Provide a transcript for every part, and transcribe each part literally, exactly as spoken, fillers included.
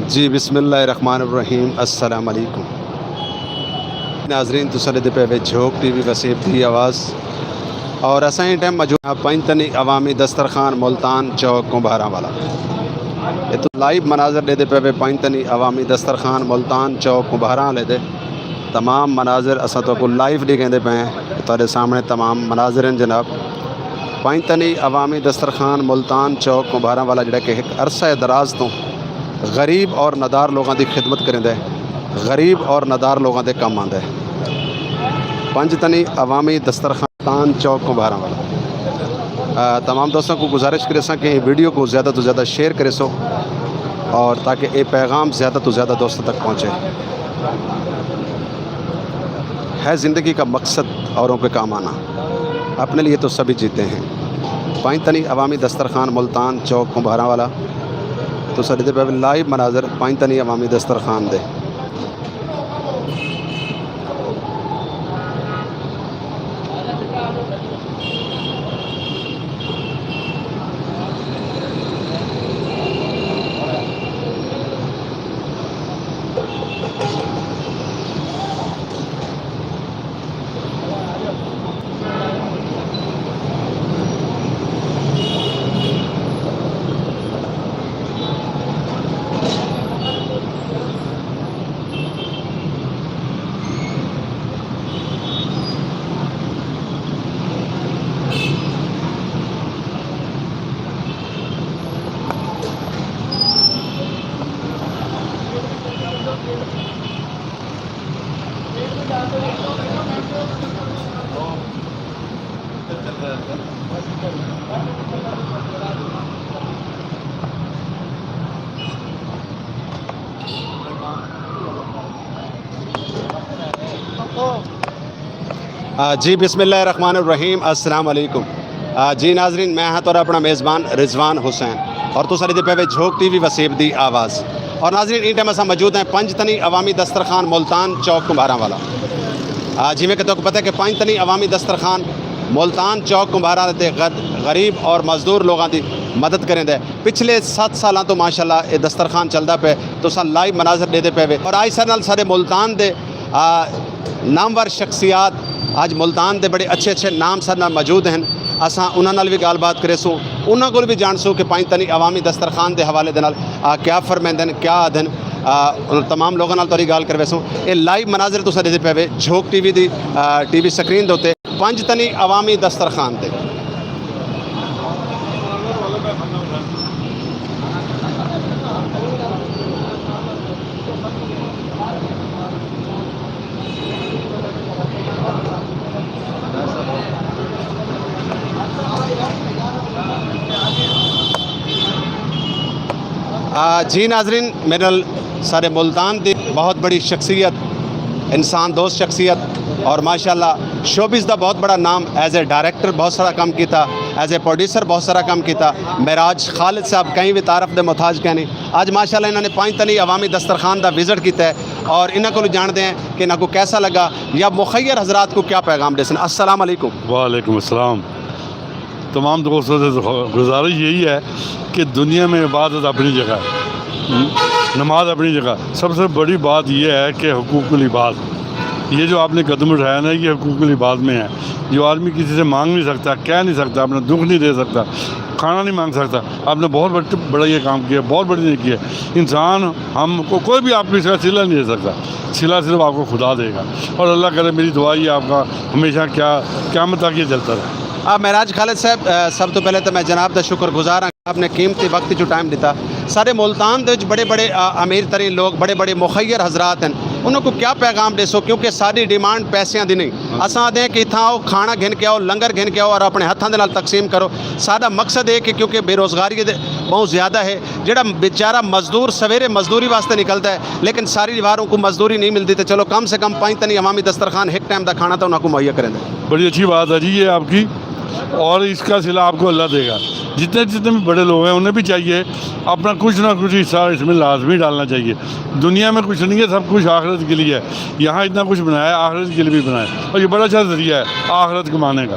جی، بسم اللہ الرحمن الرحیم۔ السلام علیکم ناظرین، تساں ݙیہدے پئے وے جھوک ٹی وی وسیب دی آواز، اور اساں ایں ٹائم موجود ہاں پنج تنی عوامی دسترخوان ملتان چوک کمبھاراں والا۔ اتھوں لائیو مناظر ݙیہدے پئے وے پنج تنی عوامی دسترخوان ملتان چوک کمبھاراں والے دے۔ تمام مناظر اساں تہاکوں لائیو ݙکھیندے پئے ہیں، تہاݙے سامݨے تمام مناظر ہیں جناب۔ پنج تنی عوامی دسترخوان ملتان چوک کمبھاراں والا، جڑا کہ ہک عرصہ دراز توں غریب اور ندار لوگاں دی خدمت کریندا ہے، غریب اور ندار لوگاں دے کم آندا ہے۔ پنج تنی عوامی دسترخوان ملتان چوک کمبھاراں والا۔ آ، تمام دوستاں کوں گزارش کریساں کہ ایں ویڈیو کوں زیادہ توں زیادہ شیئر کریسو، اور تاکہ اے پیغام زیادہ توں زیادہ دوستاں تک پہنچے۔ ہے زندگی کا مقصد اوروں کے کام آنا، اپنے لیے تو سبھی جیتے ہیں۔ پنج تنی عوامی دسترخوان ملتان چوک کمبھاراں والا، تساں ݙیہدے پئے وے لائیو مناظر پنج تنی عوامی دسترخوان دے۔ آ، جی، بسم اللہ الرحمن الرحیم۔ السلام علیکم۔ آ، جی ناظرین، میں ہاں تہاݙا اپݨا میزبان رضوان حسین، اور تساں ݙیہدے پئے وے جھوک ٹی وی وسیب دی آواز۔ اور ناظرین، ایں ٹائم اساں موجود ہیں پنج تنی عوامی دسترخوان ملتان چوک کمبھاراں والا۔ آ، جیویں کہ تہاکوں پتہ ہے کہ پنج تنی عوامی دسترخوان ملتان چوک کمبھاراں تے غد-، غریب اور مزدور لوگاں دی مدد کریندا ہے۔ پچھلے ست سالاں توں ماشاءاللہ اے دسترخوان چلدا پئے، تساں لائیو مناظر ݙیہدے پئے وے۔ اور اڄ ساݙے نال ساݙے ملتان دے، آ، نامور شخصیات، اڄ ملتان دے بڑے اچھے اچھے نام ساݙے نال موجود ہیں۔ اساں انہاں نال وی ڳالھ بات کریسوں، انہاں کول وی ڄاݨسوں کہ پنج تنی عوامی دسترخوان دے حوالے دے نال، آ، کیا فرمیندن، کیا آہدن۔ آ، انہاں تمام لوگاں نال تہاݙی ڳالھ کرویسوں۔ اے لائیو مناظر تساں ݙیہدے پئے وے جھوک ٹی وی دی، آ، ٹی وی سکرین دے اتے۔ پنج تنی عوامی دسترخوان تے۔ آ، جی ناظرین، میرے نال سارے ملتان دی بہت بڑی شخصیت، انسان دوست شخصیت، اور ماشاءاللہ شوبز دا بہت بڑا نام، ایز اے ڈائریکٹر بہت سارا کم کیتا، ایز اے پروڈیوسر بہت سارا کم کیتا۔ معراج خالد صاحب کہیں وی تعارف دے محتاج کائنی۔ اڄ ماشاءاللہ انہاں نے پنج تنی عوامی دسترخوان دا وزٹ کیتا ہے، اور انہاں کولوں جاݨدے ہیں کہ انہاں کوں کیسا لڳا یا مخیر حضرات کوں کیا پیغام ݙیسن۔ السلام علیکم۔ وعلیکم السلام۔ تمام دوستوں سے گزارش یہی ہے کہ دنیا میں عبادت اپنی جگہ ہے، نماز اپنی جگہ۔ سب سے بڑی بات یہ ہے کہ حقوق العباد، یہ جو آپ نے قدم اٹھایا نا، یہ حقوق العباد میں ہے۔ جو آدمی کسی سے مانگ نہیں سکتا، کہہ نہیں سکتا، اپنا دکھ نہیں دے سکتا، کھانا نہیں مانگ سکتا، آپ نے بہت بڑ-، بڑا یہ کام کیا، بہت بڑی نیکی ہے۔ انسان ہم کو کوئی بھی آپ کسی کا صلہ نہیں دے سکتا، صلہ صرف آپ کو خدا دے گا۔ اور اللہ کرے، میری دعا یہ آپ کا ہمیشہ کیا، قیامت تک یہ چلتا رہے۔ آ، معراج خالد صاحب، آ، سب توں پہلے تاں میں جناب دا شکر گزار ہاں کہ آپ نے قیمتی وقت چوں ٹائم ݙتا۔ سارے ملتان دے وچ بڑے بڑے، آ، امیر ترین لوگ، بڑے بڑے مخیر حضرات ہیں، انہاں کوں کیا پیغام ݙیسو؟ کیونکہ ساݙی ڈیمانڈ پیسیاں دی نہیں۔ اساں آہدے ہیں کہ اتھاں آؤ، کھانا گھن کے آؤ، لنگر گھن کے آؤ اور اپنے ہتھاں دے نال تقسیم کرو۔ ساݙا مقصد ہے کہ کیونکہ بے روزگاری دے بہت زیادہ ہے، جڑا بیچارہ مزدور سویرے مزدوری واسطے نکلدا ہے، لیکن ساری دیواروں کو مزدوری نہیں ملتی، تو چلو کم سے کم پنج تنی عوامی دسترخوان ہک ٹائم دا کھانا تو انہاں کو مہیا کریں دے۔ بڑی اچھی بات ہے جی یہ آپ کی، اور اس کا صلہ آپ کو اللہ دے گا۔ جتنے جتنے بھی بڑے لوگ ہیں، انہیں بھی چاہیے اپنا کچھ نہ کچھ حصہ اس میں لازمی ڈالنا چاہیے۔ دنیا میں کچھ نہیں ہے، سب کچھ آخرت کے لیے ہے۔ یہاں اتنا کچھ بنایا ہے، آخرت کے لیے بھی بنایا ہے، اور یہ بڑا اچھا ذریعہ ہے آخرت کمانے کا۔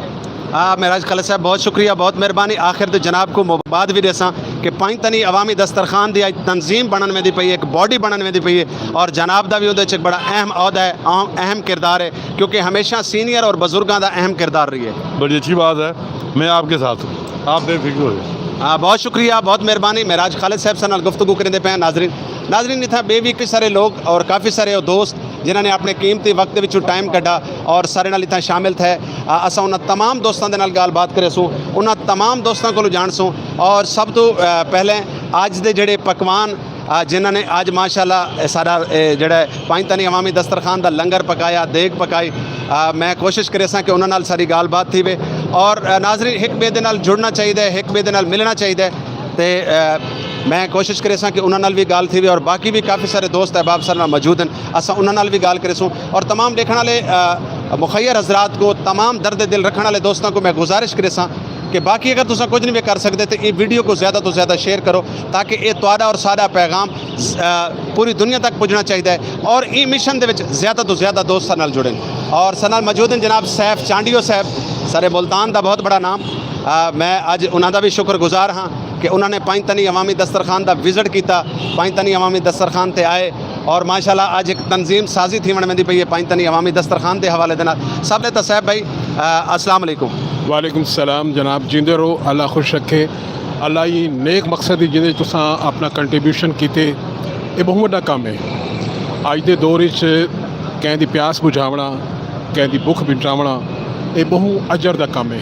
آ، معراج خالد صاحب، بہت شکریہ، بہت مہربانی۔ آخر تے جناب کوں مبارکباد وی ݙیساں کہ پنج تنی عوامی دسترخوان دی اڄ تنظیم بݨݨ ویندی پئی ہے، ہک باڈی بݨݨ ویندی پئی ہے، اور جناب دا وی اودے وچ ہک بڑا اہم عہدہ ہے، اہم، اہم کردار ہے، کیونکہ ہمیشہ سینئر اور بزرگاں دا اہم کردار رہی ہے۔ بڑی اچھی بات ہے، میں آپ کے ساتھ ہوں، آپ بے فکر ہو جائیں۔ آ، بہت شکریہ، بہت مہربانی۔ معراج خالد صاحب ساݙے نال گفتگو کریندے پئے ہیں۔ ناظرین، ناظرین، اتھاں ٻئے وی کئی سارے لوگ اور کافی سارے او دوست جنہاں نے اپݨے قیمتی وقت دے وچوں ٹائم کڈھا اور ساݙے نال اتھاں شامل تھئے۔ آ، اساں انہاں تمام دوستاں دے نال ڳالھ بات کریسوں، انہاں تمام دوستاں کولوں ڄاݨسوں۔ اور سب توں، آ، پہلے اڄ دے جڑے پکوان، آ، جنہاں نے اڄ ماشاءاللہ، اے ساݙا، اے جڑا ہے پنج تنی عوامی دسترخوان دا لنگر پکایا، دیگ پکائی، آ، میں کوشش کریساں کہ انہاں نال ساݙی ڳالھ بات تھیوے۔ اور، آ، ناظرین، ہک ٻئے دے نال جڑنا چاہیدا ہے، ہک ٻئے دے نال ملݨا چاہیدا ہے۔ تے، آ، میں کوشش کریساں کہ انہاں نال وی ڳالھ تھیوے اور باقی وی کافی سارے دوست احباب ساݙے نال موجود ہیں، اساں انہاں نال وی ڳالھ کریسوں۔ اور تمام ݙیکھݨ والے، آ، مخیر حضرات کو، تمام درد دل رکھݨ والے دوستاں کو میں گزارش کریساں کہ باقی اگر تساں کچھ نہیں وی کر سڳدے تے ایں ویڈیو کو زیادہ توں زیادہ شیئر کرو، تاکہ اے تہاݙا اور ساݙا پیغام، آ، پوری دنیا تک پڄݨا چاہیدا ہے اور ایں مشن دے وچ زیادہ توں زیادہ دوست ساݙے نال جڑن۔ اور ساݙے نال موجود ہیں جناب سیف چانڈیو صاحب، سارے ملتان دا بہت بڑا نام۔ آ، میں اڄ انہاں دا وی شکر گزار ہاں کہ انہاں نے پنج تنی عوامی دسترخوان دا وزٹ کیتا، پنج تنی عوامی دسترخوان تے آئے اور ماشاءاللہ اڄ ہک تنظیم سازی تھیوݨ ویندی پئی ہے پنج تنی عوامی دسترخوان دے حوالے دے نال۔ سب نے تو سیف بھائی، آ، السلام علیکم۔ وعلیکم السلام جناب، جیندے رہو، اللہ خوش رکھے۔ اللہ ہی نیک مقصد دی جیندے تساں اپنا کنٹریبیوشن کیتے، اے بہت وڈا کم ہے۔ اج دے دور وچ کہیں دی پیاس بجھاونا، کہیں دی بھکھ مٹاونا، اے بہوں اجر دا کم ہے۔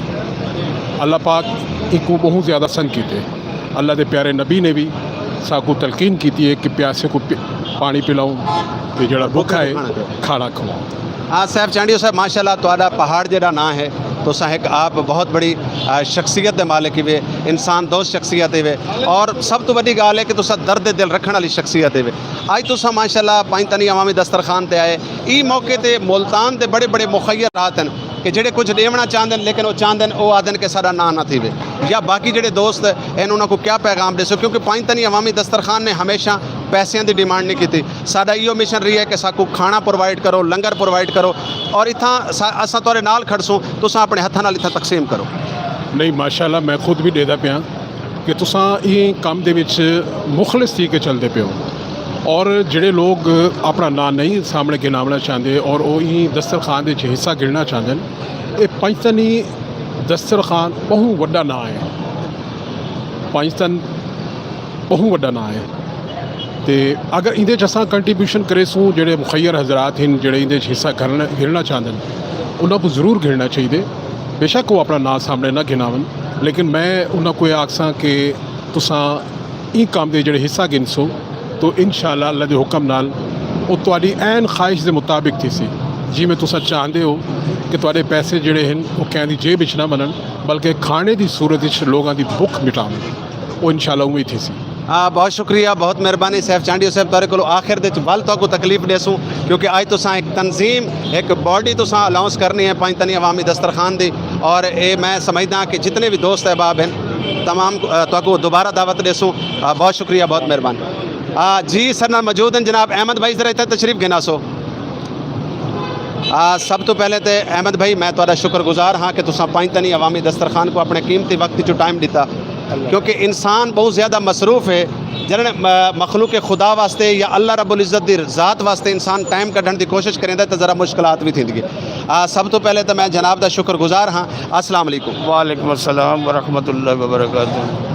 اللہ پاک ایکوں بہوں زیادہ پسند کیتے۔ اللہ دے پیارے نبی نے بھی ساکوں تلقین کیتی ہے کہ پیاسے کو پی-، پانی پلاؤں، تے جڑا بھکھا ہے، کھانا کھواؤں۔ ہاں، سیف چانڈیو صاحب، ماشاءاللہ تہاݙا پہاڑ جیڑھا ناں ہے، تساں ہک آپ بہت بڑی، آ، شخصیت دے مالک ہیوے، انسان دوست شخصیت ہیوے، اور سب توں وݙی ڳالھ ہے کہ تساں درد دل رکھݨ والی شخصیت ہیوے۔ اڄ تساں ماشاءاللہ پنج تنی عوامی دسترخوان تے آئے، ایں موقع تے ملتان دے بڑے بڑے مخیر رات ہیں کہ جڑے کچھ ݙیوݨا چاہندے ہیں، لیکن او چاہندے ہیں، او آہدن کہ ساݙا ناں نہ تھیوے۔ یا باقی جڑے دوست ہیں، انہاں کوں کیا پیغام ݙیسو؟ کیونکہ پنج تنی عوامی دسترخوان نے ہمیشہ پیسیاں دی ڈیمانڈ نہیں کیتی۔ ساݙا ایہو مشن رہی ہے کہ ساکوں کھانا پرووائیڈ کرو، لنگر پرووائیڈ کرو، اور اتھاں سا-، اساں تہاݙے نال کھڑسوں، تساں اپݨے ہتھاں نال اتھاں تقسیم کرو۔ نہیں، ماشاءاللہ، میں خود بھی ݙیہدا پیاں کہ تساں ایں کم دے وچ مخلص تھی کے چلدے پئے ہو، اور جڑے لوگ اپݨا ناں نہیں سامݨے گھناوݨا چاہندے اور او ایں دسترخوان دے وچ حصہ گھنݨا چاہندے ہن، اے پنج تنی دسترخوان بہوں وݙا ناں ہے۔ پنج تن بہوں وݙا ناں ہے۔ تے اگر ایندے وچ اساں کنٹریبیوشن کریسوں، جڑے مخیر حضرات ہن، جڑے ایندے وچ حصہ گھنݨ-، گھنݨا چاہندے ہن، انہاں کوں ضرور گھنݨا چاہیدے۔ بے شک او اپݨا ناں سامݨے نہ گھناون، لیکن میں انہاں کوں اے آکھساں کہ تساں ایں کم دے جڑے حصہ گھنسو، تو انشاءاللہ اللہ دے حکم نال او تہاݙی عین خواہش دے مطابق تھیسی، جیویں تساں چاہندے ہو کہ تہاݙے پیسے جڑے ہن، او کہیں دی جیب وچ نہ ونڄن، بلکہ کھانے دی صورت وچ لوگاں دی بھکھ مٹاون۔ او انشاءاللہ اونویں ہی تھیسی۔ آ، بہت شکریہ، بہت مہربانی سیف چانڈیو صاحب، تہاݙے کولوں آخر دے وچ ول تہاکوں تکلیف ݙیسوں، کیونکہ اڄ تساں ہک تنظیم، ہک باڈی تساں الاؤنس کرنی ہے پنج تنی عوامی دسترخوان دی، اور اے میں سمجھدا کہ جتنے بھی دوست احباب ہیں، تمام، آ، تہاکوں دوبارہ دعوت ݙیسوں۔ آ، بہت شکریہ، بہت مہربانی۔ آ، جی، ساݙے نال موجود ہیں جناب احمد بھائی، ذرا اتھے تشریف گھناسو۔ آ، سب توں پہلے تے احمد بھائی، میں تہاݙا شکر گزار ہاں کہ تساں پنج تنی عوامی دسترخوان کوں اپݨے قیمتی وقت وچوں ٹائم ݙتا، کیونکہ انسان بہت زیادہ مصروف ہے۔ جنہاں نے، آ، مخلوق خدا واسطے یا اللہ رب العزت دی ذات واسطے انسان ٹائم کڈھݨ دی کوشش کریندا ہے تے ذرا مشکلات وی تھیندی ہے۔ آ، سب توں پہلے تے میں جناب دا شکر گزار ہاں۔ السلام علیکم۔ وعلیکم السلام ورحمۃ اللہ وبرکاتہ۔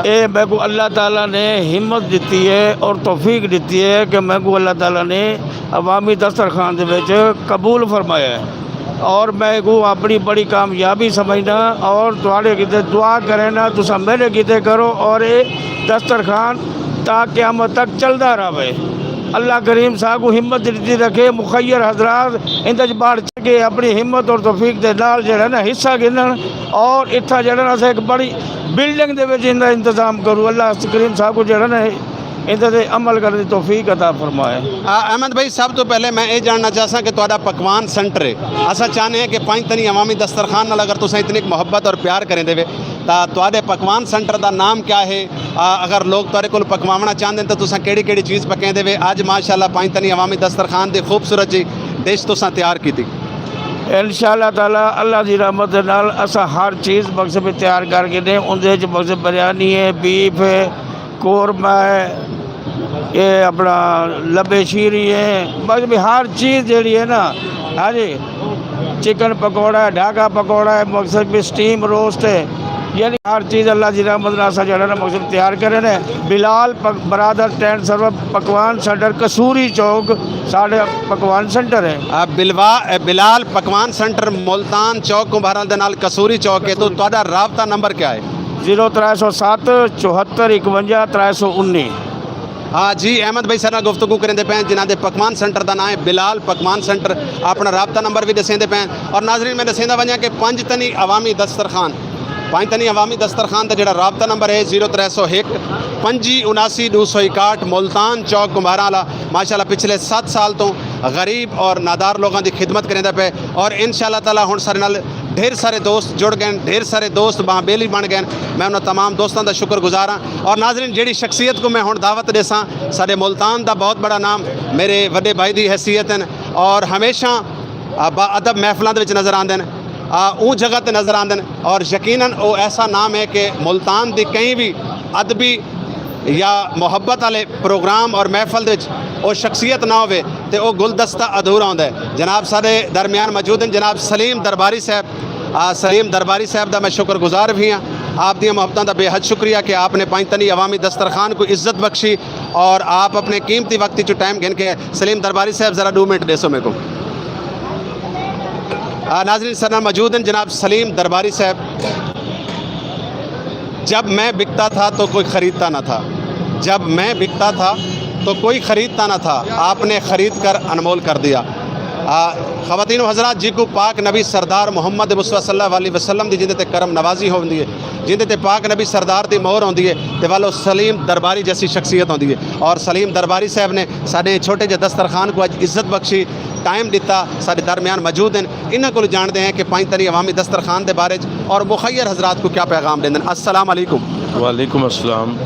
اے میکوں اللہ تعالیٰ نے ہمت ݙتی ہے اور توفیق ݙتی ہے کہ میکوں اللہ تعالیٰ نے عوامی دسترخوان دے وچ قبول فرمایا ہے، اور میکوں اپݨی بڑی کامیابی سمجھدا اور تہاݙے کیتے دعا کرینداں، تساں میݙے کیتے کرو اور اے دسترخوان تا قیامت تک چلدا رہوے۔ اللہ کریم ساکوں ہمت ݙتی رکھے، مخیر حضرات ایندے وچ بڑھ چڑھ کے اپݨی ہمت اور توفیق دے نال جڑا نا حصہ گھنن اور اتھاں جڑا نا اساں ہک بڑی بلڈنگ دے وچ ایندا انتظام کروں۔ اللہ کریم ساکوں جڑا نا ایندے تے عمل کرݨ دی توفیق عطا فرمائے۔ آ، احمد بھائی، سب توں پہلے میں اے جاننا چاہساں کہ تہاݙا پکوان سینٹر ہے، اساں چاہنے ہیں کہ پنج تنی عوامی دسترخوان نال اگر تساں اتنی محبت اور پیار کریندے وے تاں تہاݙے پکوان سینٹر دا نام کیا ہے؟ آ، اگر لوگ تہاݙے کول پکواوݨا چاہندے ہیں تاں تساں کیڑھی کیڑھی چیز پکیندے وے؟ اڄ ماشاءاللہ پنج تنی عوامی دسترخوان دی خوبصورت جی ڈش تساں تیار کیتی۔ انشاءاللہ تعالیٰ اللہ دی رحمت دے نال اساں ہر چیز مقصد پہ تیار کر کے دیں۔ اندے وچ مقصد بریانی ہے، بیف ہے، قورمہ ہے، یہ اپنا لبے شیری ہے، مقصد بھی ہر چیز جیڑی ہے نا، ہاں جی، چکن پکوڑا ہے، ڈھاکا پکوڑا ہے، مقصد بھی سٹیم روسٹ ہے، یعنی ہر چیز اللہ دی رحمت نال اساں جیڑا نا مقصد تیار کرے نے۔ بلال پک-، برادر ٹینٹ سرور، پکوان سینٹر، قصوری چوک، ساڈے پکوان سینٹر ہے۔ آ، بلوا-، اے، بلال پکوان سینٹر ملتان چوک کوں بہرحال دے نال قصوری چوک ہے، تو تہاڈا رابطہ نمبر کیا ہے؟ زیرو ترے سو ست، چوہتر اکونجا، ترے سو انی۔ ہاں جی، احمد بھائی سارے نال گفتگو کریندے پئے ہیں، جنہاں دے پکوان سینٹر دا ناں ہے بلال پکوان سینٹر، اپنا رابطہ نمبر بھی ڈسیندے پئے ہیں۔ اور ناظرین، میں ڈسیندا ونجاں کہ پنج تنی عوامی دسترخوان، پنج تنی عوامی دسترخوان دا جڑا رابطہ نمبر ہے زیرو ترے سو ہک، پنجی اناسی ڈو سو اکاہٹھ، ملتان چوک کمبھاراں والا۔ ماشاءاللہ پچھلے ست سال تو غریب اور نادار لوگوں دی خدمت کریندا پئے، اور انشاءاللہ تعالیٰ ہن سارے نال ڈھیر سارے دوست جڑ گئے، ڈھیر سارے دوست باں بیلی بن گئے۔ میں انہاں تمام دوستاں دا شکر گزار ہاں۔ اور ناظرین، جیڑھی شخصیت کو میں ہن دعوت ڈیساں، ساڈے ملتان دا بہت بڑا نام، میرے وڈے بھائی دی حیثیت ہیں، اور ہمیشہ، آ، با ادب محفلاں دے وچ نظر آندے ہیں، آ، اوں جگہ تے نظر آندے ہیں، اور یقیناً او ایسا نام ہے کہ ملتان دی کہیں بھی ادبی یا محبت والے پروگرام اور محفل دے وچ او شخصیت نہ ہووے تے او گلدستہ ادھورا ہوندا ہے۔ جناب سارے درمیان موجود ہیں، جناب سلیم درباری صاحب۔ آ، سلیم درباری صاحب دا میں شکر گزار بھی ہاں، آپ دیاں محبتاں دا بے حد شکریہ کہ آپ نے پنج تنی عوامی دسترخوان کو عزت بخشی اور آپ اپنے قیمتی وقت چوں ٹائم گھن کے۔ سلیم درباری صاحب، ذرا دو منٹ ڈیسو میرے کو۔ آ، ناظرین، سارے نال موجود ہیں جناب سلیم درباری صاحب۔ جب میں بکتا تھا تو کوئی خریدتا نہ تھا، جب میں بکتا تھا تو کوئی خریدتا نہ تھا، آپ نے خرید کر انمول کر دیا۔ آ، خواتین و حضرات، جی کو پاک نبی سردار محمد مصطفیٰ صلی اللہ علیہ وسلم دی جیندے تے کرم نوازی ہوندی ہے، جیندے تے پاک نبی سردار دی مہر ہوندی ہے، تے والو سلیم درباری جیسی شخصیت ہوندی ہے۔ اور سلیم درباری صاحب نے ساڈے چھوٹے جے دسترخوان کو اج عزت بخشی، ٹائم ڈتا، ساڈے درمیان موجود ہیں۔ انہاں کولوں جانڑدے ہیں کہ پنج تنی عوامی دسترخوان دے بارے چ اور مخیر حضرات کو کیا پیغام ڈیندن۔ السلام علیکم۔ وعلیکم السلام۔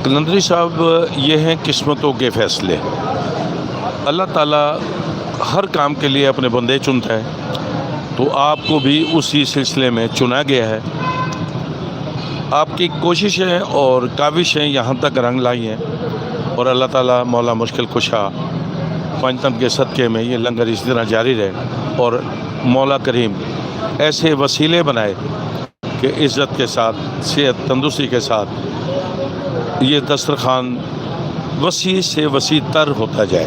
قلندری صاحب، یہ ہیں قسمتوں کے فیصلے۔ اللہ تعالیٰ ہر کام کے لیے اپنے بندے چنتا ہے، تو آپ کو بھی اسی سلسلے میں چنا گیا ہے۔ آپ کی کوششیں اور کاوشیں یہاں تک رنگ لائی ہیں، اور اللہ تعالیٰ مولا مشکل کشا پنجتن کے صدقے میں یہ لنگر اسی طرح جاری رہے، اور مولا کریم ایسے وسیلے بنائے کہ عزت کے ساتھ، صحت تندرستی کے ساتھ یہ دسترخوان وسیع سے وسیع تر ہوتا جائے۔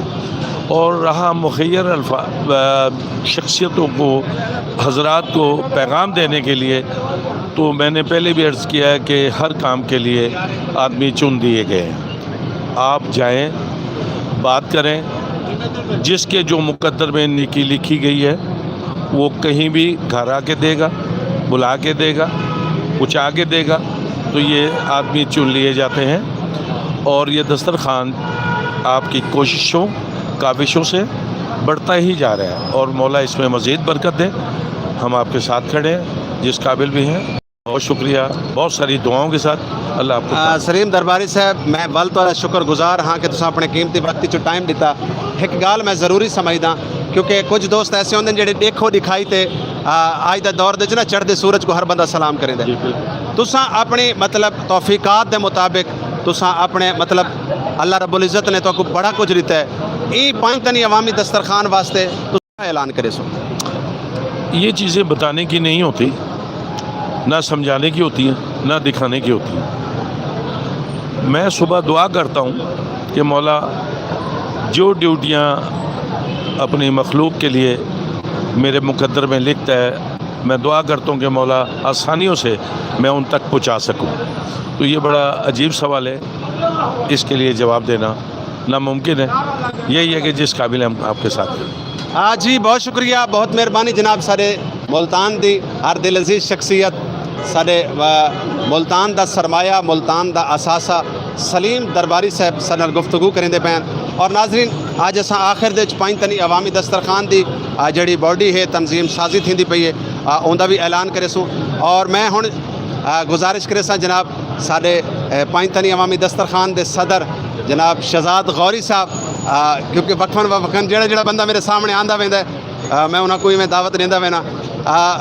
اور رہا مخیر الفا-، آ، شخصیتوں کو، حضرات کو پیغام دینے کے لیے، تو میں نے پہلے بھی عرض کیا ہے کہ ہر کام کے لیے آدمی چن دیے گئے ہیں۔ آپ جائیں، بات کریں، جس کے جو مقدر میں نیکی لکھی گئی ہے، وہ کہیں بھی گھر آ کے دے گا، بلا کے دے گا، پہنچا کے دے گا، تو یہ آدمی چن لیے جاتے ہیں۔ اور یہ دسترخوان آپ کی کوششوں، کاوشوں سے بڑھتا ہی جا رہا ہے، اور مولا اس میں مزید برکت دے۔ ہم آپ کے ساتھ کھڑے ہیں، جس قابل بھی ہیں۔ بہت شکریہ، بہت ساری دعاؤں کے ساتھ۔ اللہ آپ کو آ، سلیم درباری صاحب، میں ول تہاڈا شکر گزار ہاں کہ تساں اپنے قیمتی وقت چوں ٹائم ڈتا۔ ہک گالھ میں ضروری سمجھدا، کیونکہ کچھ دوست ایسے ہوندے جڑے ڈیکھو ڈکھائی تے، آ، اج دے دور دے وچ نا چڑھدے سورج کو ہر بندہ سلام کریندا ہے۔ تساں اپنی مطلب توفیقات دے مطابق تساں اپنے مطلب اللہ رب العزت نے تہاکوں بڑا کچھ ڈتا ہے۔ ایں پنج تنی عوامی دسترخوان واسطے اعلان کرے سو۔ یہ چیزیں بتانے کی نہیں ہوتی، نہ سمجھانے کی ہوتی ہیں، نہ دکھانے کی ہوتی ہیں۔ میں صبح دعا کرتا ہوں کہ مولا، جو ڈیوٹیاں اپنی مخلوق کے لیے میرے مقدر میں لکھتا ہے، میں دعا کرتا ہوں کہ مولا آسانیوں سے میں ان تک پہنچا سکوں۔ تو یہ بڑا عجیب سوال ہے، اس کے لیے جواب دینا ناممکن ہے۔ یہی ہے کہ جس قابل ہم آپ کے ساتھ ہیں۔ ہاں جی، بہت شکریہ، بہت مہربانی جناب، سارے ملتان دی ہر دل عزیز شخصیت، سارے، آ، ملتان دا سرمایہ، ملتان دا اثاثہ سلیم درباری صاحب سارے نال گفتگو کریندے پئے ہن۔ اور ناظرین، اج اساں آخر دے وچ پنج تنی عوامی دسترخوان دی، آ، جڑی باڈی ہے، تنظیم سازی تھیندی پئی ہے، آ، اوندا بھی اعلان کریسوں۔ اور میں ہن، آ، گزارش کریساں جناب سارے، اے، پنج تنی عوامی دسترخوان دے صدر جناب شہزاد غوری صاحب، آ، کیونکہ وقفاً فوقتاً جڑا جڑا بندہ میرے سامنے آندا ویندا ہے، آ، میں انہاں کوں ایویں دعوت ݙیندا وینا۔ آ،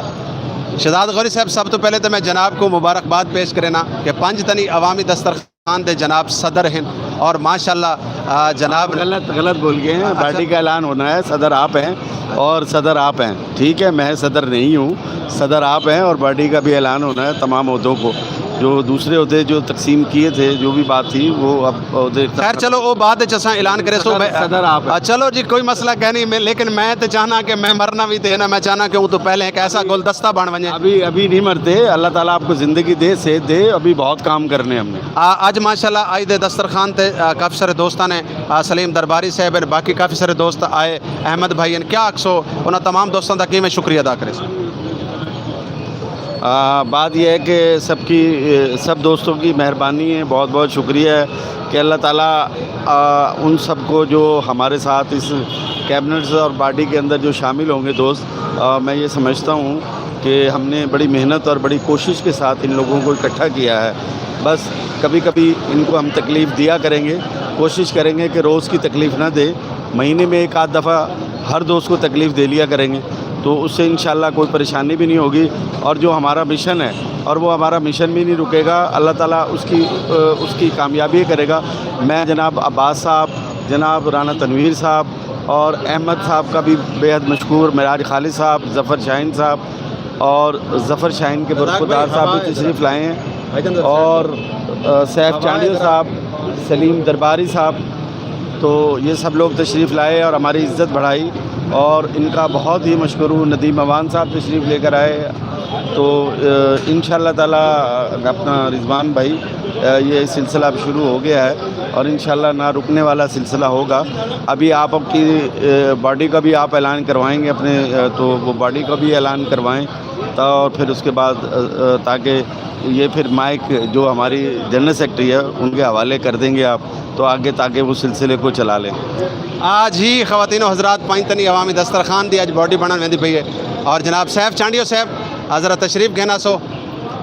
شہزاد غوری صاحب، سب توں پہلے تے میں جناب کوں مبارکباد پیش کرینا کہ پنج تنی عوامی دسترخوان دے جناب صدر ہن، اور ماشاءاللہ، آ، جناب غلط غلط بول گئے ہیں۔ اچھا۔ بارڈی کا اعلان ہونا ہے، صدر آپ ہیں اور صدر آپ ہیں، ٹھیک ہے؟ میں صدر نہیں ہوں، صدر آپ ہیں اور بارڈی کا بھی اعلان ہونا ہے تمام عہدوں کو۔ جو دوسرے عہدے جو تقسیم کیے تھے، جو بھی بات تھی، وہ اب عہدے خیر، چلو، وہ بعد وچ اساں اعلان کرے سو۔ صدر، میں صدر آپ ہیں۔ آ، چلو جی، کوئی مسئلہ کہہ نہیں، میں، لیکن میں تے چاہنا کہ میں مرنا بھی تے نا، میں چاہنا کہ وہ تو پہلے ایک ایسا گلدستہ بن ونجے۔ ابھی، ابھی نہیں مرتے، اللہ تعالیٰ آپ کو زندگی دے، صحت دے، ابھی بہت کام کرنے ہم نے۔ آ، اج ماشاءاللہ اج دے دسترخوان تے، آ، کافی سارے دوستاں نے، آ، سلیم درباری صاحب ہیں، باقی کافی سارے دوست آئے، احمد بھائی ہیں، کیا آکھسو انہاں تمام دوستاں دا کیویں شکریہ ادا کرے سو؟ آ، بات یہ ہے کہ سب کی، سب دوستوں کی مہربانی ہے، بہت بہت شکریہ ہے کہ اللہ تعالیٰ، آ، ان سب کو جو ہمارے ساتھ اس کیبنٹس اور بارڈی کے اندر جو شامل ہوں گے دوست، آ، میں یہ سمجھتا ہوں کہ ہم نے بڑی محنت اور بڑی کوشش کے ساتھ ان لوگوں کو اکٹھا کیا ہے۔ بس کبھی کبھی ان کو ہم تکلیف دیا کریں گے، کوشش کریں گے کہ روز کی تکلیف نہ دے، مہینے میں ایک آدھ دفعہ ہر دوست کو تکلیف دے لیا کریں گے، تو اس سے انشاءاللہ کوئی پریشانی بھی نہیں ہوگی۔ اور جو ہمارا مشن ہے، اور وہ ہمارا مشن بھی نہیں رکے گا، اللہ تعالیٰ اس کی، اس کی کامیابی کرے گا۔ میں جناب عباس صاحب، جناب رانا تنویر صاحب اور احمد صاحب کا بھی بیحد مشکور، معراج خالد صاحب، ظفر شاہین صاحب اور ظفر شاہین کے برخودار صاحب بھی تشریف لائے ہیں، اور، آ، سیف چانڈیو صاحب، سلیم درباری صاحب، تو یہ سب لوگ تشریف لائے اور ہماری عزت بڑھائی، اور ان کا بہت ہی مشکور ہوں۔ ندیم اعوان صاحب تشریف لے کر آئے، تو، آ، ان شاء اللہ تعالیٰ اپنا رضوان بھائی، آ، یہ سلسلہ اب شروع ہو گیا ہے اور ان شاء اللہ نہ رکنے والا سلسلہ ہوگا۔ ابھی آپ کی، آ، بارڈی کا بھی آپ اعلان کروائیں گے اپنے، آ، تو وہ بارڈی کا بھی اعلان کروائیں، تا-، اور پھر اس کے بعد، آ، آ، تاکہ یہ پھر مائیک جو ہماری جنرل سیکرٹری ہے، ان کے حوالے کر دیں گے آپ، تو آگے تاکہ وہ سلسلے کو چلا لیں۔ آ جی خواتین و حضرات، پنج تنی عوامی دسترخوان دی اج بارڈی بݨݨ ویندی پئی ہے، اور جناب سیف چانڈیو صاحب حضرت تشریف گھن آسو۔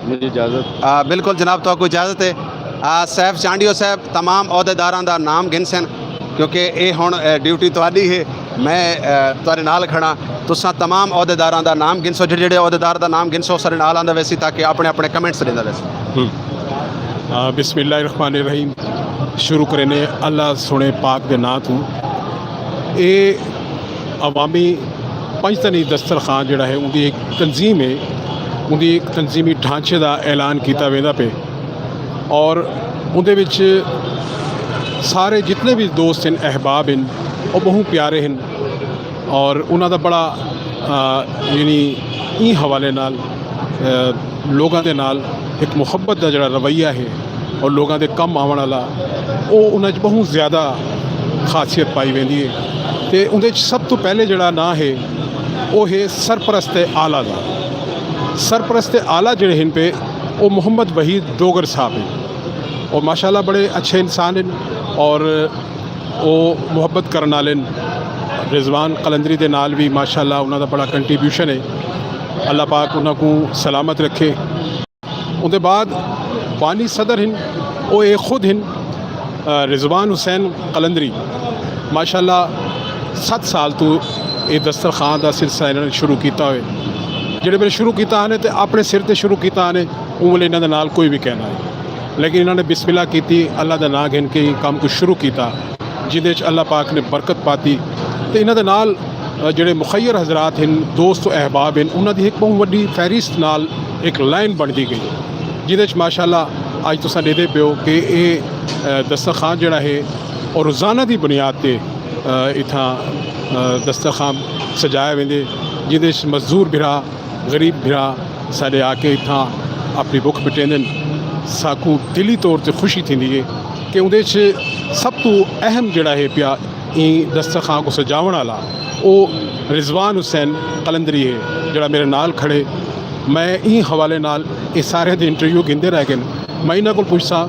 میری اجازت۔ آ، بالکل جناب، تہاکوں اجازت ہے۔ آ، سیف چانڈیو صاحب تمام عہدیداراں دا نام گھنسن، کیونکہ اے ہݨ، آ، ڈیوٹی تہاݙی ہے۔ میں، آ، تہاݙے نال کھڑا، تساں تمام عہدیداراں دا نام گھنسو، جڑے جڑے عہدیدار دا نام گھنسو، سارے نال آندا ویسی تاکہ اپنے اپنے کمنٹس ݙیندا ویسی۔ ہم۔ آ، بسم اللہ الرحمن الرحیم۔ شروع کرینے اللہ سوہݨے پاک دے ناں توں۔ اے عوامی پنج تنی دسترخوان جڑا ہے، اوندی ایک تنظیم ہے، اوندی ایک تنظیمی ڈھانچے دا اعلان کیتا ویندا پئے، اور اوندے وچ سارے جتنے بھی دوست ہن، احباب ہن، او ٻہوں پیارے ہن، اور انہاں دا بڑا، آ، یعنی ایں حوالے نال، آ، لوگاں دے نال ہک محبت دا جڑا رویہ ہے اور لوگاں دے کم آوݨ والا، او انہاں اچ ٻہوں زیادہ خاصیت پائی ویندی ہے۔ تے اوندے اچ سب توں پہلے جڑا ناں ہے، او ہے سرپرست اعلیٰ دا۔ سرپرست اعلیٰ جڑے ہن پئے، او محمد وحید ڈوگر صاحب ہن۔ او ماشاءاللہ بڑے اچھے انسان ہن، اور او محبت کرݨ والے ہن۔ رضوان قلندری دے نال وی ماشاءاللہ انہاں دا بڑا کنٹریبیوشن ہے۔ اللہ پاک انہاں کوں سلامت رکھے۔ اوندے بعد بانی صدر ہن، او اے خود ہن، آ، رضوان حسین قلندری۔ ماشاءاللہ ست سال توں اے دسترخوان دا سلسلہ انہاں نے شروع کیتا ہوئے۔ جڑے ویلے شروع کیتا ہن تے اپنے سر تے شروع کیتا ہن، اوں ویلے انہاں دے نال کوئی وی کائنی ہے۔ لیکن انہاں نے بسم اللہ کیتی، اللہ دا ناں گھن کے ایں کم کوں شروع کیتا، جیندے وچ اللہ پاک نے برکت پاتی۔ تے انہاں دے نال، آ، جڑے مخیر حضرات ہن، دوست و احباب ہن، انہاں دی ہک ٻہوں وݙی فہرست نال ہک لائن بݨدی ڳئی، جیندے وچ ماشاءاللہ اڄ تساں ݙیہدے پیو کہ اے، آ، دسترخوان جڑا ہے، او روزانہ دی بنیاد تے، آ، اتھاں، آ، دسترخوان سجایا ویندے، جیندے وچ مزدور بھرا، غریب بھرا ساݙے آ کے اتھاں اپݨی بکھ مٹیندن۔ ساکوں دلی طور تے خوشی تھیندی ہے کہ اوندے اچ سب توں اہم جڑا ہے پیا ایں دسترخوان کوں سجاوݨ والا، او رضوان حسین قلندری ہے، جڑا میرے نال کھڑے۔ میں ایں حوالے نال اے سارے دے انٹرویو گھندے رہ ڳئے۔ میں انہاں کول پچھساں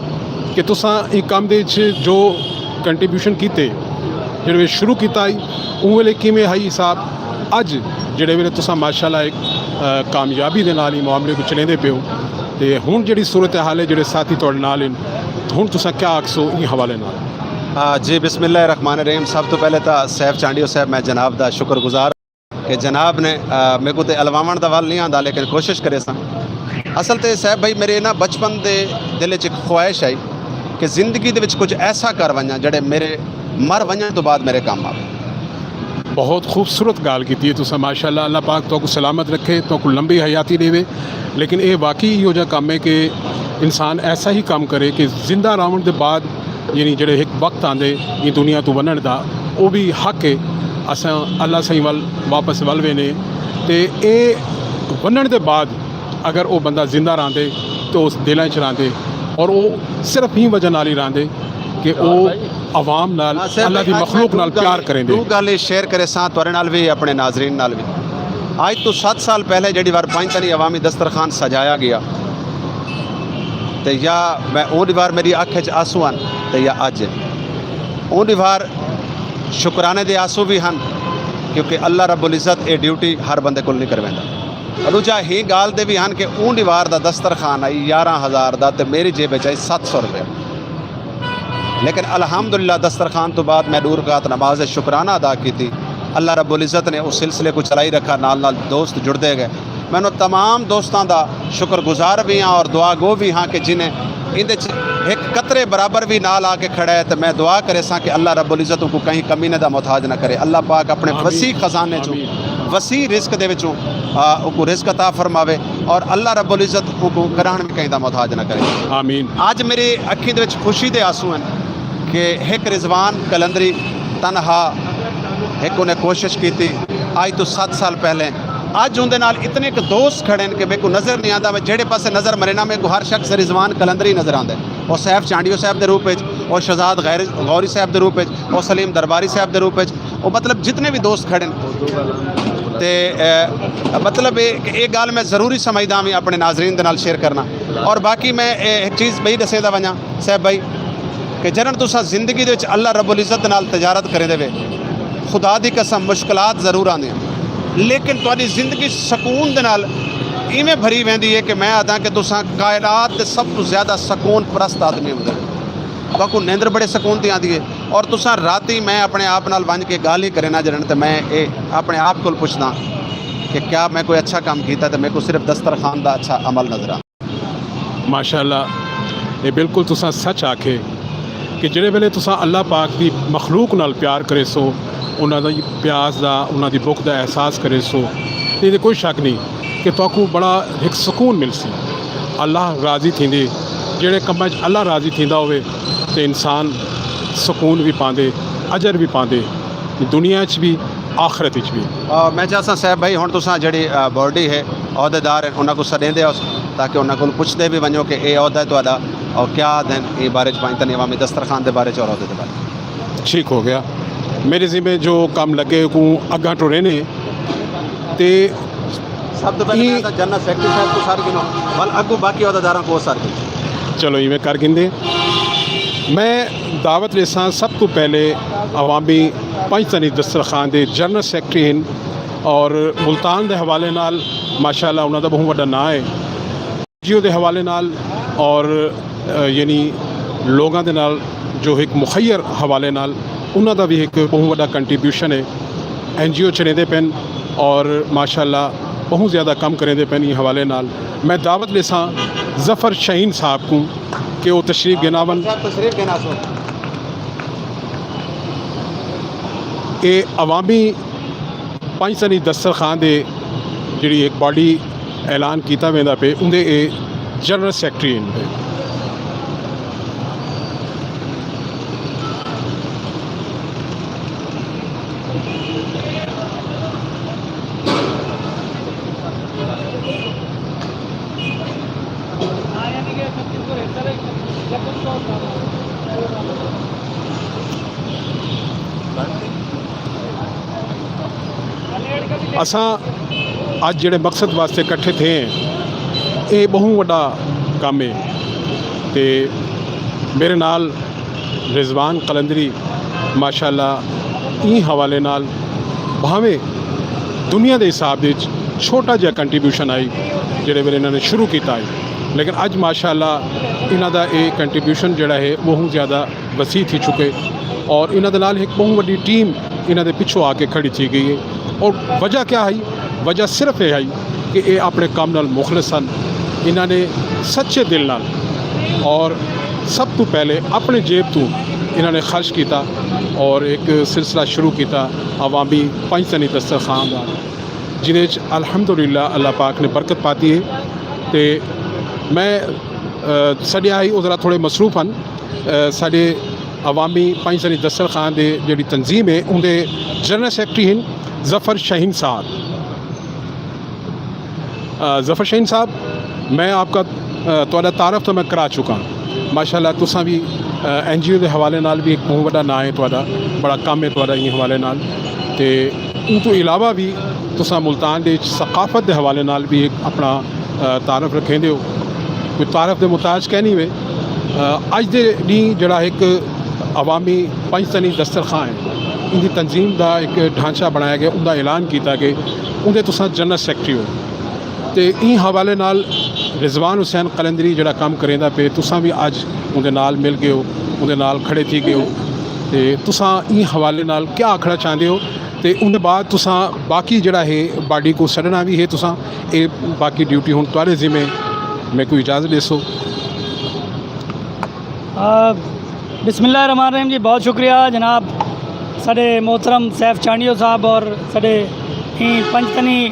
کہ تساں ایں کم دے وچ جو کنٹریبیوشن کیتے، جڑے ویلے شروع کیتا ہئی، اوں ویلے کیویں ہئی حساب؟ اڄ جڑے ویلے تساں ماشاءاللہ ہک، آ، کامیابی دے نال ایں معاملے کوں چلیندے پئے ہو، تے ہݨ جڑی صورتحال ہے، جڑے ساتھی تہاݙے نال ہن، ہݨ تساں کیا آکھسو ایں حوالے نال؟ آ، جی، بسم اللہ الرحمن الرحیم۔ سب توں پہلے تاں سیف چانڈیو صاحب، میں جناب دا شکر گزار۔ کہ جناب نے میکوں تے الواوݨ دا ول نہیں آندا، لیکن کوشش کریساں۔ اصل تے صاحب بھائی، میرے نا بچپن دے دل وچ ہک خواہش آئی کہ زندگی دے وچ کجھ ایسا کر ونڄاں جیڑھے میرے مر ونڄݨ توں بعد میرے کم آوے۔ بہت خوبصورت ڳالھ کیتی ہے تساں، ماشاءاللہ، اللہ پاک تہاکوں سلامت رکھے، تہاکوں لمبی حیاتی ݙیوے۔ لیکن اے واقعی ایہو جہا کم ہے کہ انسان ایسا ہی کم کرے کہ زندہ رہوݨ دے بعد، یعنی جیڑھے ہک وقت آندے ایں دنیا توں ونڄݨ دا، او وی حق ہے۔ اساں اللہ سائیں ول واپس ول ویندے، تے اے ونڄݨ دے بعد اگر او بندہ زندہ رہندے تو اس دلاں وچ رہندے، اور او صرف ایں وجہ نال ہی رہندے کہ او عوام نال، اللہ دی مخلوق نال پیار کریندے۔ ݙو ڳالھیں شیئر کریساں تہاݙے نال وی، اپݨے ناظرین نال وی۔ اڄ توں ست سال پہلے جیڑھی وار پنج تنی عوامی دسترخوان سجایا ڳیا، تے یا میں اوں ݙیہاڑ میری اکھ وچ آنسو ہن، تے یا اڄ اوں ݙیہاڑ شکرانے دے آنسو وی ہن، کیونکہ اللہ رب العزت اے ڈیوٹی ہر بندے کول نہیں کرویندا۔ ݙوجھا ہی ڳالھ دے وی ہن کہ اوں ݙیہاڑ دا دسترخوان آئی یارہاں ہزار دا، تے میری جیب وچ آئی ست سو روپے۔ لیکن الحمدللہ دسترخوان توں بعد میں ݙو رکعت نماز شکرانہ ادا کیتی۔ اللہ رب العزت نے اس سلسلے کوں چلائی رکھا، نال نال دوست جڑدے ڳئے۔ میں انہاں تمام دوستاں دا شکر گزار وی ہاں اور دعا گو وی ہاں کہ جنہیں ایندے وچ ہک قطرے برابر وی نال آ کے کھڑا ہے، تے میں دعا کریساں کہ اللہ رب العزت اونکوں کہیں کمینے دا محتاج نہ کرے۔ اللہ پاک اپݨے وسیع خزانے چوں، وسیع رزق دے وچوں، آ، اونکوں رزق عطا فرماوے، اور اللہ رب العزت اونکوں کݙاہݨ وی کہیں دا محتاج نہ کرے۔ آمین۔ اڄ میری اکھیں دے وچ خوشی دے آنسو ہن کہ ہک رضوان قلندری تنہا ہک انہیں کوشش کیتی، اڄ توں ست سال پہلے۔ اڄ اوندے نال اتنے کہ دوست کھڑے ہن کہ میکوں نظر نہیں آندا، میں جیڑھے پاسے نظر مرینا، میکوں ہر شخص رضوان قلندری نظر آندا ہے۔ او سیف چانڈیو صاحب دے روپ وچ، او شہزاد غیر، غوری صاحب دے روپ وچ، او سلیم درباری صاحب دے روپ وچ، او مطلب جتنے وی دوست کھڑے ہن۔ تے، اے، مطلب اے کہ اے ڳالھ میں ضروری سمجھدا ہاں اپݨے ناظرین دے نال شیئر کرنا۔ اور باقی میں، اے، ہک چیز ٻئی ݙسیندا ونڄاں صاحب بھائی، کہ جݙݨ تساں زندگی دے وچ اللہ رب العزت دے نال تجارت کریندے وے، خدا دی قسم مشکلات ضرور آندیاں، لیکن تہاݙی زندگی سکون دے نال ایویں بھری ویندی ہے کہ میں آہداں کہ تساں کائنات دے سب توں زیادہ سکون پرست آدمی ہوندے۔ تہاکوں نیندر بڑے سکون دی آندی ہے۔ اور تساں راتی، میں اپݨے آپ نال ونڄ کے ڳالھ ہی کرینا جݙݨ، تے میں اے اپݨے آپ کول پچھداں کہ کیا میں کوئی اچھا کم کیتا، تے میکوں صرف دسترخوان دا اچھا عمل نظر آندا۔ ماشاءاللہ، اے بالکل تساں سچ آکھے کہ جڑے ویلے تساں اللہ پاک دی مخلوق نال پیار کریسو، انہاں دی پیاس دا، انہاں دی بھکھ دا احساس کریسو، تے ایندے کوئی شک نہیں کہ تہاکوں بڑا ہک سکون ملسی۔ اللہ راضی تھیندے، جڑے کماں وچ اللہ راضی تھیندا ہووے تے انسان سکون وی پاندے، اجر وی پاندے، دنیا وچ وی، آخرت وچ وی۔ آ، میں چاہساں صاحب بھائی، ہݨ تساں جڑی، آ، باڈی ہے، عہدیدار ہیں، انہاں کوں سݙیندے ہو تاکہ انہاں کول پچھدے وی ونڄو کہ اے عہدہ ہے تہاݙا، اور کیا آہدن ایں بارے وچ، پنج تنی عوامی دسترخوان دے بارے وچ اور عہدے دے بارے وچ۔ ٹھیک ہو گیا۔ میرے ذمے جو کم لڳے کوں اڳاں ٹرینے تے سب توں پہلے ایں میں تاں جنرل سیکرٹری صاحب کوں سر گھنو، ول اڳوں باقی عہدیداراں کوں سر گھنو۔ چلو ایویں کر گھندے۔ میں دعوت ݙیساں سب توں پہلے عوامی پنج تنی دسترخوان دے جنرل سیکرٹری ہن، اور ملتان دے حوالے نال ماشاءاللہ انہاں دا ٻہوں وݙا ناں ہے۔ جیو دے حوالے نال اور، آ، یعنی لوگاں دے نال جو ہک مخیر حوالے نال انہاں دا وی ہک ٻہوں وݙا کنٹریبیوشن ہے۔ این جی او چلیندے پن اور ماشاءاللہ ٻہوں زیادہ کم کریندے پن ایں حوالے نال۔ میں دعوت ݙیساں ظفر شاہین صاحب کوں کہ او تشریف گھن آون۔ صاحب تشریف گھن آسو۔ اے عوامی پنج تنی دسترخوان دے جڑی ہک باڈی اعلان کیتا ویندا پئے، اوندے اے جنرل سیکرٹری ہن۔ اساں اڄ جڑے مقصد واسطے کٹھے تھے ہیں، اے ٻہوں وݙا کم ہے۔ تے میرے نال رضوان قلندری ماشاءاللہ ایں حوالے نال بھاویں دنیا دے حساب وچ چھوٹا جہا کنٹریبیوشن آئی جڑے ویلے انہاں نے شروع کیتا ہے، لیکن اڄ ماشاءاللہ انہاں دا اے کنٹریبیوشن جڑا ہے ٻہوں زیادہ وسیع تھی چکے، اور انہاں دے نال ہک ٻہوں وݙی ٹیم انہاں دے پچھوں آ کے کھڑی تھی ڳئی ہے۔ اور وجہ کیا ہئی؟ وجہ صرف یہ ہئی کہ یہ اپنے کم نال مخلص سن۔ انہاں نے سچے دل نال اور سب تو پہلے اپنے جیب تو انہاں نے خرچ کیتا اور ایک سلسلہ شروع کیتا عوامی پنج تنی دسترخوان دا، جدے وچ الحمدللہ اللہ پاک نے برکت پاتی ہے۔ تے میں، آ، سݙے آئی او ذرا تھوڑے مصروف ہن۔ آ، ساݙے عوامی پنج تنی دسترخوان دے جیڑھی تنظیم ہے، اوندے جنرل سیکرٹری ہن ظفر شاہین صاحب۔ آ، ظفر شاہین صاحب، میں آپ کا، آ، تہاݙا تعارف تو میں کرا چکا ہاں۔ ماشاءاللہ تساں بھی، آ، این جی او دے حوالے نال بھی ایک بہت وݙا ناں ہے تہاݙا، بڑا کم ہے تہاݙا ایں حوالے نال۔ تے اوں توں علاوہ بھی تساں ملتان دے وچ ثقافت دے حوالے نال بھی ایک اپݨا، آ، تعارف رکھیندے ہو۔ کوئی تعارف دے محتاج کائنی وے۔ آ، اڄ دے ݙینہہ جیڑھا ہک عوامی پنج تنی دسترخوان ہے، ایندی تنظیم دا ہک ڈھانچہ بݨایا ڳیا، اوندا اعلان کیتا ڳئے، اوندے تساں جنرل سیکرٹری ہو۔ تے ایں حوالے نال رضوان حسین قلندری جیڑھا کم کریندا پئے، تساں وی اڄ اوندے نال مل ڳئے ہو، اوندے نال کھڑے تھی ڳئے ہو۔ تے تساں ایں حوالے نال کیا آکھݨا چاہندے ہو؟ تے اوندے بعد تساں باقی جیڑھا ہے باڈی کوں سݙݨا وی ہے تساں، اے باقی ڈیوٹی ہݨ تہاݙے ذمے، میکوں اجازت ݙیسو۔ آ، بسم اللہ الرحمن الرحیم جی، بہت شکریہ جناب، ساݙے محترم سیف چانڈیو صاحب اور ساݙے ایں پنج تنی،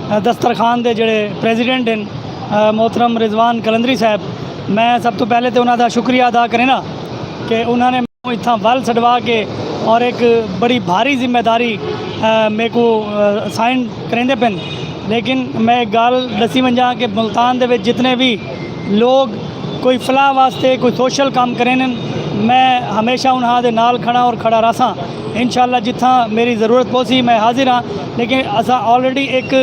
آ، دسترخوان دے جیڑھے پریزیڈنٹ ہن، آ، محترم رضوان قلندری صاحب۔ میں سب توں پہلے تے انہاں دا شکریہ ادا کرینداں کہ انہاں نے اتھاں ول سݙوا کے اور ایک بڑی بھاری ذمہ داری، آ، میکوں، آ، اسائن کریندے پن۔ لیکن میں ایک ڳالھ ݙسی ونڄاں کہ ملتان دے وچ جتنے بھی لوگ کوئی فلاح واسطے کوئی سوشل کم کریندن، میں ہمیشہ انہاں دے نال کھڑاں اور کھڑا رہساں۔ انشاءاللہ جتھاں میری ضرورت پوسی میں حاضر ہاں۔ لیکن اساں آلریڈی ایک،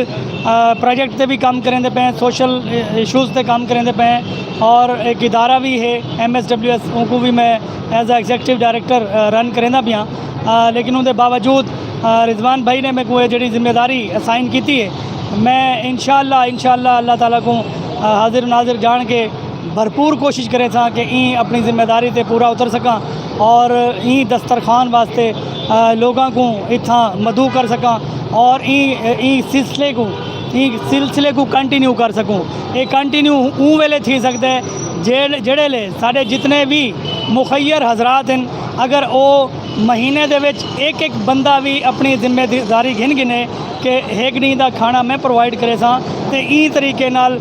آ، پروجیکٹ تے بھی کم کریندے پئے ہیں، سوشل ایشوز تے کم کریندے پئے ہیں، اور ایک ادارہ بھی ہے ایم ایس ڈبلیو ایس، اونکوں بھی میں ایز اے ایگزیکٹو ڈائریکٹر، آ، رن کریندا پیاں۔ آ، لیکن اوندے باوجود، آ، رضوان بھائی نے میکوں اے جیڑھی ذمہ داری اسائن کیتی ہے، میں انشاءاللہ، انشاءاللہ اللہ تعالیٰ کوں، آ، حاضر ناظر جان کے بھرپور کوشش کریساں کہ ایں اپݨی ذمہ داری تے پورا اتر سکاں اور ایں دسترخوان واسطے، آ، لوگاں کوں اتھاں مدعو کر سکاں اور ایں، ایں سلسلے کوں، ایں سلسلے کوں کنٹینیو کر سکوں۔ اے کنٹینیو اوں ویلے تھی سڳدا ہے جیڑ-، جیڑھے لے ساݙے جتنے بھی مخیر حضرات ہن، اگر او مہینے دے وچ ایک ایک بندہ وی اپݨی ذمہ داری گھن گھنے کہ ہک ݙینہہ دا کھانا میں پرووائیڈ کریساں، تے ایں طریقے نال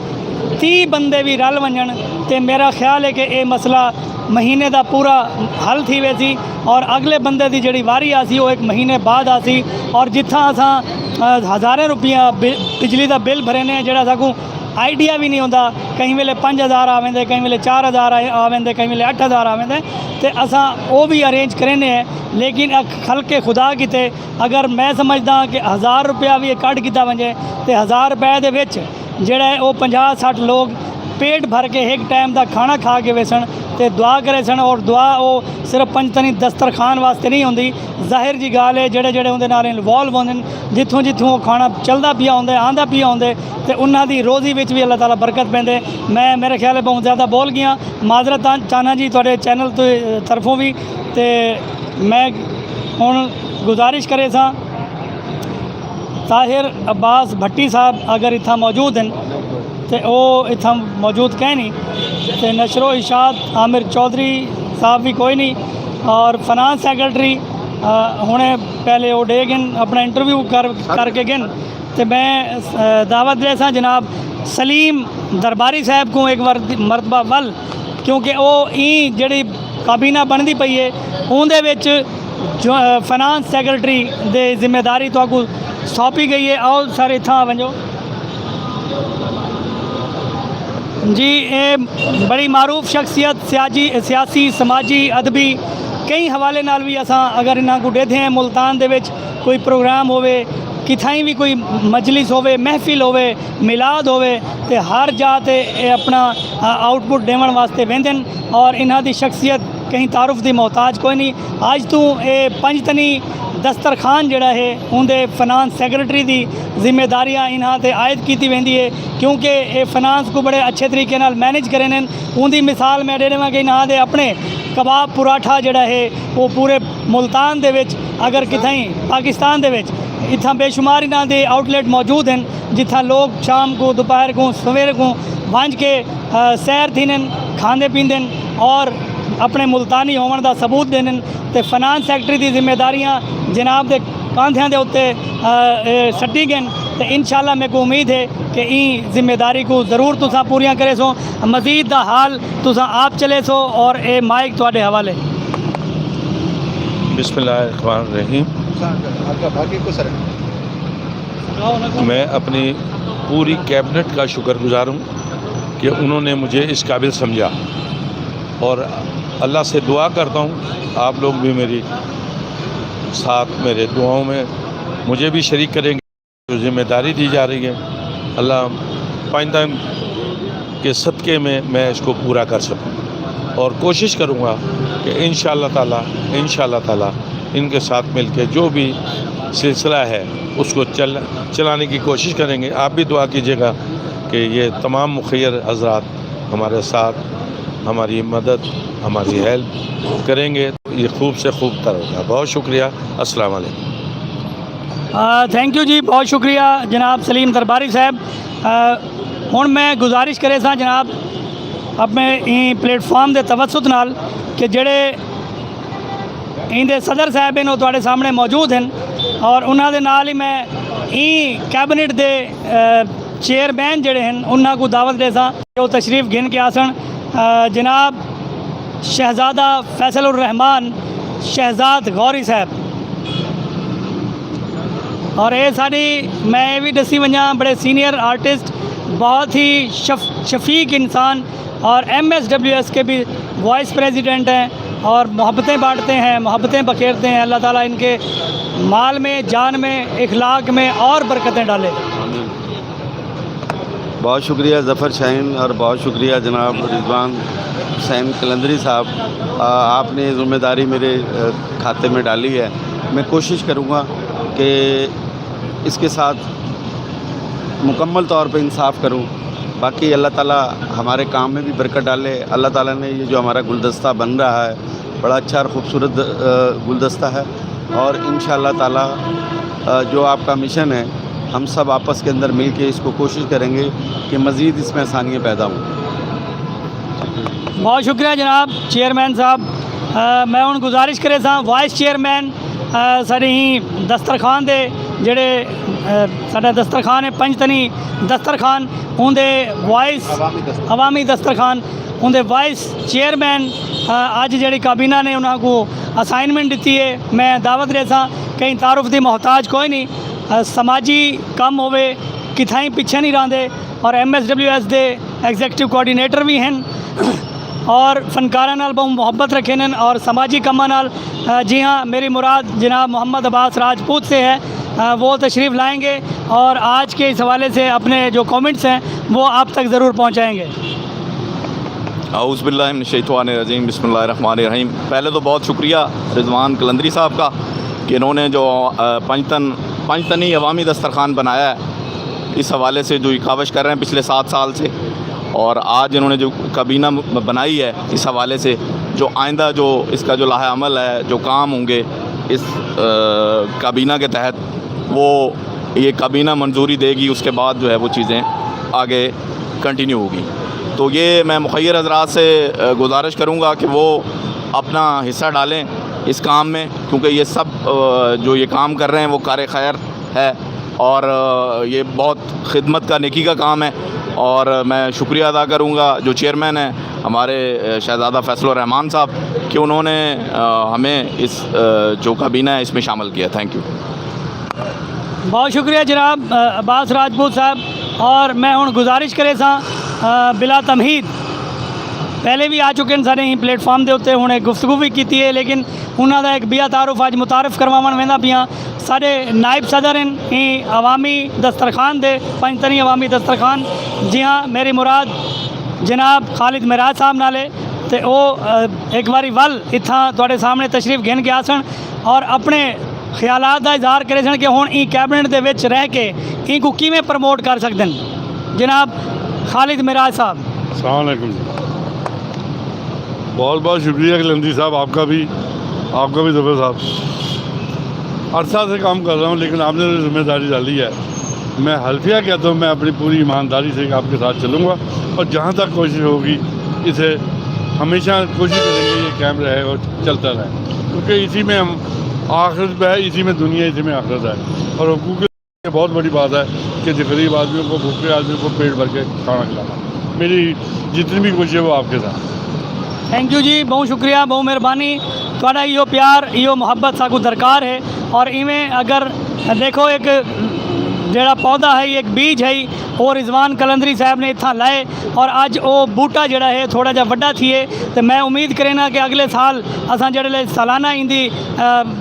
تیہہ بندے وی رل ونڄن، تے میرا خیال ہے کہ اے مسئلہ مہینے دا پورا حل تھی ویسی اور اڳلے بندے دی جیڑھی واری آسی، او ہک مہینے بعد آسی۔ اور جتھاں اساں، آ، ہزاریں روپیہ بل، بجلی دا بل بھرینے ہیں، جیڑھا ساکوں آئیڈیا وی نہیں ہوندا، کہیں ویلے پنج ہزار آ ویندے، کہیں ویلے چار ہزار آ، آ ویندے، کہیں ویلے اٹھ ہزار آ ویندے، تے اساں او وی ارینج کرینے ہیں۔ لیکن اک خلق خدا کیتے اگر میں سمجھداں کہ ہزار روپیہ وی کڈھ کیتا ونڄے تے ہزار روپے دے وچ جیڑھا ہے او پنجاہ سٹھ لوگ پیٹ بھر کے ہک ٹائم دا کھانا کھا کے ویسن تے دعا کریسن، اور دعا او صرف پنج تنی دسترخوان واسطے نہیں ہوندی۔ ظاہر جی ڳالھ ہے، جیڑھے جیڑھے اوندے نال انوالو ہوندن، جتھوں جتھوں او کھانا چلدا پیا ہوندے، آندا پیا ہوندے، تے انہاں دی روزی وچ وی اللہ تعالیٰ برکت پیندے۔ میں، میرے خیال ہے، بہت زیادہ بول گیا، معذرت چاہنا جی تہاݙے چینل تے طرفوں وی۔ تے میں ہݨ گزارش کریساں، طاہر عباس بھٹی صاحب اگر اتھاں موجود ہن تے او اتھاں موجود کائنی، تے نشر و اشاعت عامر چوہدری صاحب وی کوئی نہیں، اور فنانس سیکرٹری، آ، ہݨے پہلے او ݙے ڳن اپݨا انٹرویو کر، کر کے ڳن۔ تے میں، آ، دعوت ݙیساں جناب سلیم درباری صاحب کوں ایک وار مرتبہ ول، کیونکہ او ایں جیڑھی کابینہ بݨدی پئی ہے، اوندے وچ جو، آ، فنانس سیکرٹری دے ذمہ داری تہاکوں سونپی ڳئی ہے۔ آؤ سر، اتھاں آ ونڄو۔ جی، اے بڑی معروف شخصیت، سیاجی، سیاسی، سماجی، ادبی، کئی حوالے نال وی اساں اگر انہاں کوں ݙیدھے ہیں، ملتان دے وچ کوئی پروگرام ہووے، کتھائیں وی کوئی مجلس ہووے، محفل ہووے، میلاد ہووے، تے ہر جا تے اے اپݨا، آ، آؤٹ پٹ ݙیوݨ واسطے ویندن، اور انہاں دی شخصیت کہیں تعارف دی محتاج کوئی نہیں۔ اڄ توں اے پنج تنی دسترخوان جیڑھا ہے، اوندے فنانس سیکرٹری دی ذمہ داریاں انہاں تے عائد کیتی ویندی ہے، کیونکہ اے فنانس کوں بڑے اچھے طریقے نال مینج کریندن۔ اوندی مثال میں ݙے ݙیواں کہ انہاں دے اپݨے کباب پراٹھا جیڑھا ہے، او پورے ملتان دے وچ، اگر کتھائیں پاکستان دے وچ اتھاں بے شمار انہاں دے آؤٹ لیٹ موجود ہن، جتھاں لوگ شام کوں، دوپہر کوں، سویر کوں ونج کے سیر تھیندن، کھاندے پیندن اور اپنے ملتانی ہوون دا ثبوت ݙیندن۔ تے فنانس سیکرٹری دی ذمہ داریاں جناب دے کاندھیاں دے اتے سٹی گن۔ تے انشاءاللہ میکوں امید ہے کہ ایں ذمہ داری کوں ضرور تساں پوریاں کریسو۔ مزید دا حال تساں آپ چلیسو اور اے مائیک تہاݙے حوالے۔ بسم اللہ الرحمن الرحیم۔ میں اپنی پوری کیبنٹ کا شکر گزار ہوں کہ انہوں نے مجھے اس قابل سمجھا، اور اللہ سے دعا کرتا ہوں آپ لوگ بھی میری ساتھ میرے دعاؤں میں مجھے بھی شریک کریں گے۔ جو ذمہ داری دی جا رہی ہے، اللہ پنج تن کے صدقے میں میں اس کو پورا کر سکوں، اور کوشش کروں گا کہ ان شاء اللہ تعالیٰ، ان شاء اللہ تعالیٰ ان کے ساتھ مل کے جو بھی سلسلہ ہے اس کو چل چلانے کی کوشش کریں گے۔ آپ بھی دعا کیجیے گا کہ یہ تمام مخیر حضرات ہمارے ساتھ ہماری مدد، ہماری ہیلپ کریں گے، یہ خوب سے خوب تر ہوگا۔ بہت شکریہ۔ السلام علیکم۔ تھینک یو جی، بہت شکریہ جناب سلیم درباری صاحب۔ ہن میں گزارش کریساں جناب اپنے ایں پلیٹ فارم دے توسط نال کہ جڑے ایندے صدر صاحب ہیں وہ تواڈے سامنے موجود ہیں، اور انہاں دے نال ہی میں ایں کیبنٹ دے چیئرمین جڑے ہیں انہاں کو دعوت ݙیساں کہ وہ تشریف گھن کے آسن۔ جناب شہزادہ فیصل الرحمان شہزاد غوری صاحب، اور اے ساݙی، میں اے وی ݙسی ونڄاں، بڑے سینئر آرٹسٹ، بہت ہی شف شفیق انسان، اور ایم ایس ڈبلیو ایس کے بھی وائس پریزیڈنٹ ہیں اور محبتیں بانٹتے ہیں، محبتیں بکھیرتے ہیں۔ اللہ تعالیٰ ان کے مال میں، جان میں، اخلاق میں اور برکتیں ڈالے۔ بہت شکریہ ظفر شاہین اور بہت شکریہ جناب رضوان حسین قلندری صاحب، آپ نے یہ ذمہ داری میرے کھاتے میں ڈالی ہے۔ میں کوشش کروں گا کہ اس کے ساتھ مکمل طور پہ انصاف کروں۔ باقی اللہ تعالیٰ ہمارے کام میں بھی برکت ڈالے۔ اللہ تعالیٰ نے یہ جو ہمارا گلدستہ بن رہا ہے، بڑا اچھا اور خوبصورت گلدستہ ہے، اور ان شاء اللہ تعالیٰ جو آپ کا مشن ہے، ہم سب آپس کے اندر مل کے اس کو کوشش کریں گے کہ مزید اس میں آسانیاں پیدا ہوں۔ بہت شکریہ جناب چیئرمین صاحب۔ میں ہن گزارش کریساں وائس چیئرمین ساݙے ہی دسترخوان دے، جڑے ساݙا دسترخوان ہے پنج تنی دسترخوان، اوندے وائس، عوامی دسترخوان، اوندے وائس چیئرمین، اڄ جڑی کابینہ نے انہاں کو اسائنمنٹ ݙتی ہے، میں دعوت ݙیساں، کہیں تعارف دی محتاج کوئی نہیں۔ سماجی کم ہووے، کتھائیں پچھے نہیں رہندے، اور ایم ایس ڈبلیو ایس دے ایگزیکٹو کوآرڈینیٹر وی ہن اور فنکاراں نال ٻہوں محبت رکھیندن اور سماجی کماں نال، جی ہاں، میری مراد جناب محمد عباس راجپوت سے ہے، وہ تشریف لائیں گے اور آج کے اس حوالے سے اپنے جو کمنٹس ہیں وہ آپ تک ضرور پہنچائیں گے۔ اعوذ باللہ من الشیطان الرجیم، بسم اللہ الرحمن الرحیم۔ پہلے تو بہت شکریہ رضوان قلندری صاحب کا کہ انہوں نے جو پنج تن پنج تنی عوامی دسترخوان بنایا ہے، اس حوالے سے جو یہ کاوش کر رہے ہیں پچھلے سات سال سے، اور آج انہوں نے جو کابینہ بنائی ہے اس حوالے سے جو آئندہ جو اس کا جو لائحہ عمل ہے، جو کام ہوں گے اس کابینہ کے تحت، وہ یہ کابینہ منظوری دے گی، اس کے بعد جو ہے وہ چیزیں آگے کنٹینیو ہوگی۔ تو یہ میں مخیر حضرات سے گزارش کروں گا کہ وہ اپنا حصہ ڈالیں اس کام میں، کیونکہ یہ سب جو یہ کام کر رہے ہیں وہ کار خیر ہے، اور یہ بہت خدمت کا، نیکی کا کام ہے، اور میں شکریہ ادا کروں گا جو چیئرمین ہیں ہمارے شہزادہ فیصل الرحمان صاحب کہ انہوں نے ہمیں اس جو کابینہ ہے اس میں شامل کیا۔ تھینک یو۔ بہت شکریہ جناب عباس راجپوت صاحب، اور میں ہن گزارش کریساں بلا تمہید، پہلے بھی آ چکے ہیں سارے ہی پلیٹ فارم دے اتنے، ہن ایک گفتگو بھی کیتی ہے، لیکن انہاں دا ایک بیا تعارف اج متعارف کرواون ویندا پیاں۔ ساڈے نائب صدر ہیں ایں عوامی دسترخوان دے، پنجتنی عوامی دسترخوان، جی ہاں، میری مراد جناب خالد معراج صاحب نال ہے، تے او ایک واری ول اتھاں تواڈے سامنے تشریف گھن کے آسن اور اپنے خیالات دا اظہار کریسن کہ ہن ایں کیبنٹ دے وچ رہ کے ایں کوں کیویں پروموٹ کر سکدن۔ جناب خالد معراج صاحب۔ السلام علیکم جی۔ بہت بہت شکریہ قلندری صاحب، آپ کا بھی، آپ کا بھی ظفر صاحب۔ عرصہ سے کام کر رہا ہوں، لیکن آپ نے جو ذمہ داری ڈالی ہے، میں حلفیہ کہتا ہوں، میں اپنی پوری ایمانداری سے آپ کے ساتھ چلوں گا اور جہاں تک کوشش ہوگی، اسے ہمیشہ کوشش کریں گے یہ قائم رہے اور چلتا رہے، کیونکہ اسی میں ہم آخرت پہ ہے، اسی میں دنیا، اسی میں آخرت ہے۔ اور حقوق، یہ بہت بڑی بات ہے کہ جو غریب آدمیوں کو، بھوکے آدمیوں کو پیٹ بھر کے کھانا کھلانا۔ میری جتنی بھی کوشش ہے، وہ آپ کے ساتھ۔ تھینک یو جی، بہت شکریہ، بہت مہربانی۔ تہاڈا ایہو پیار، ایہو محبت ساکوں درکار ہے۔ اور ایویں اگر دیکھو، ایک جڑا پودا ہے، ایک بیج ہے، وہ رضوان قلندری صاحب نے اتھاں لائے اور اج وہ بوٹا جڑا ہے، تھوڑا جہا وڈا تھیے۔ تو میں امید کرینا کہ اگلے سال اساں جڑے لے سالانہ ایندی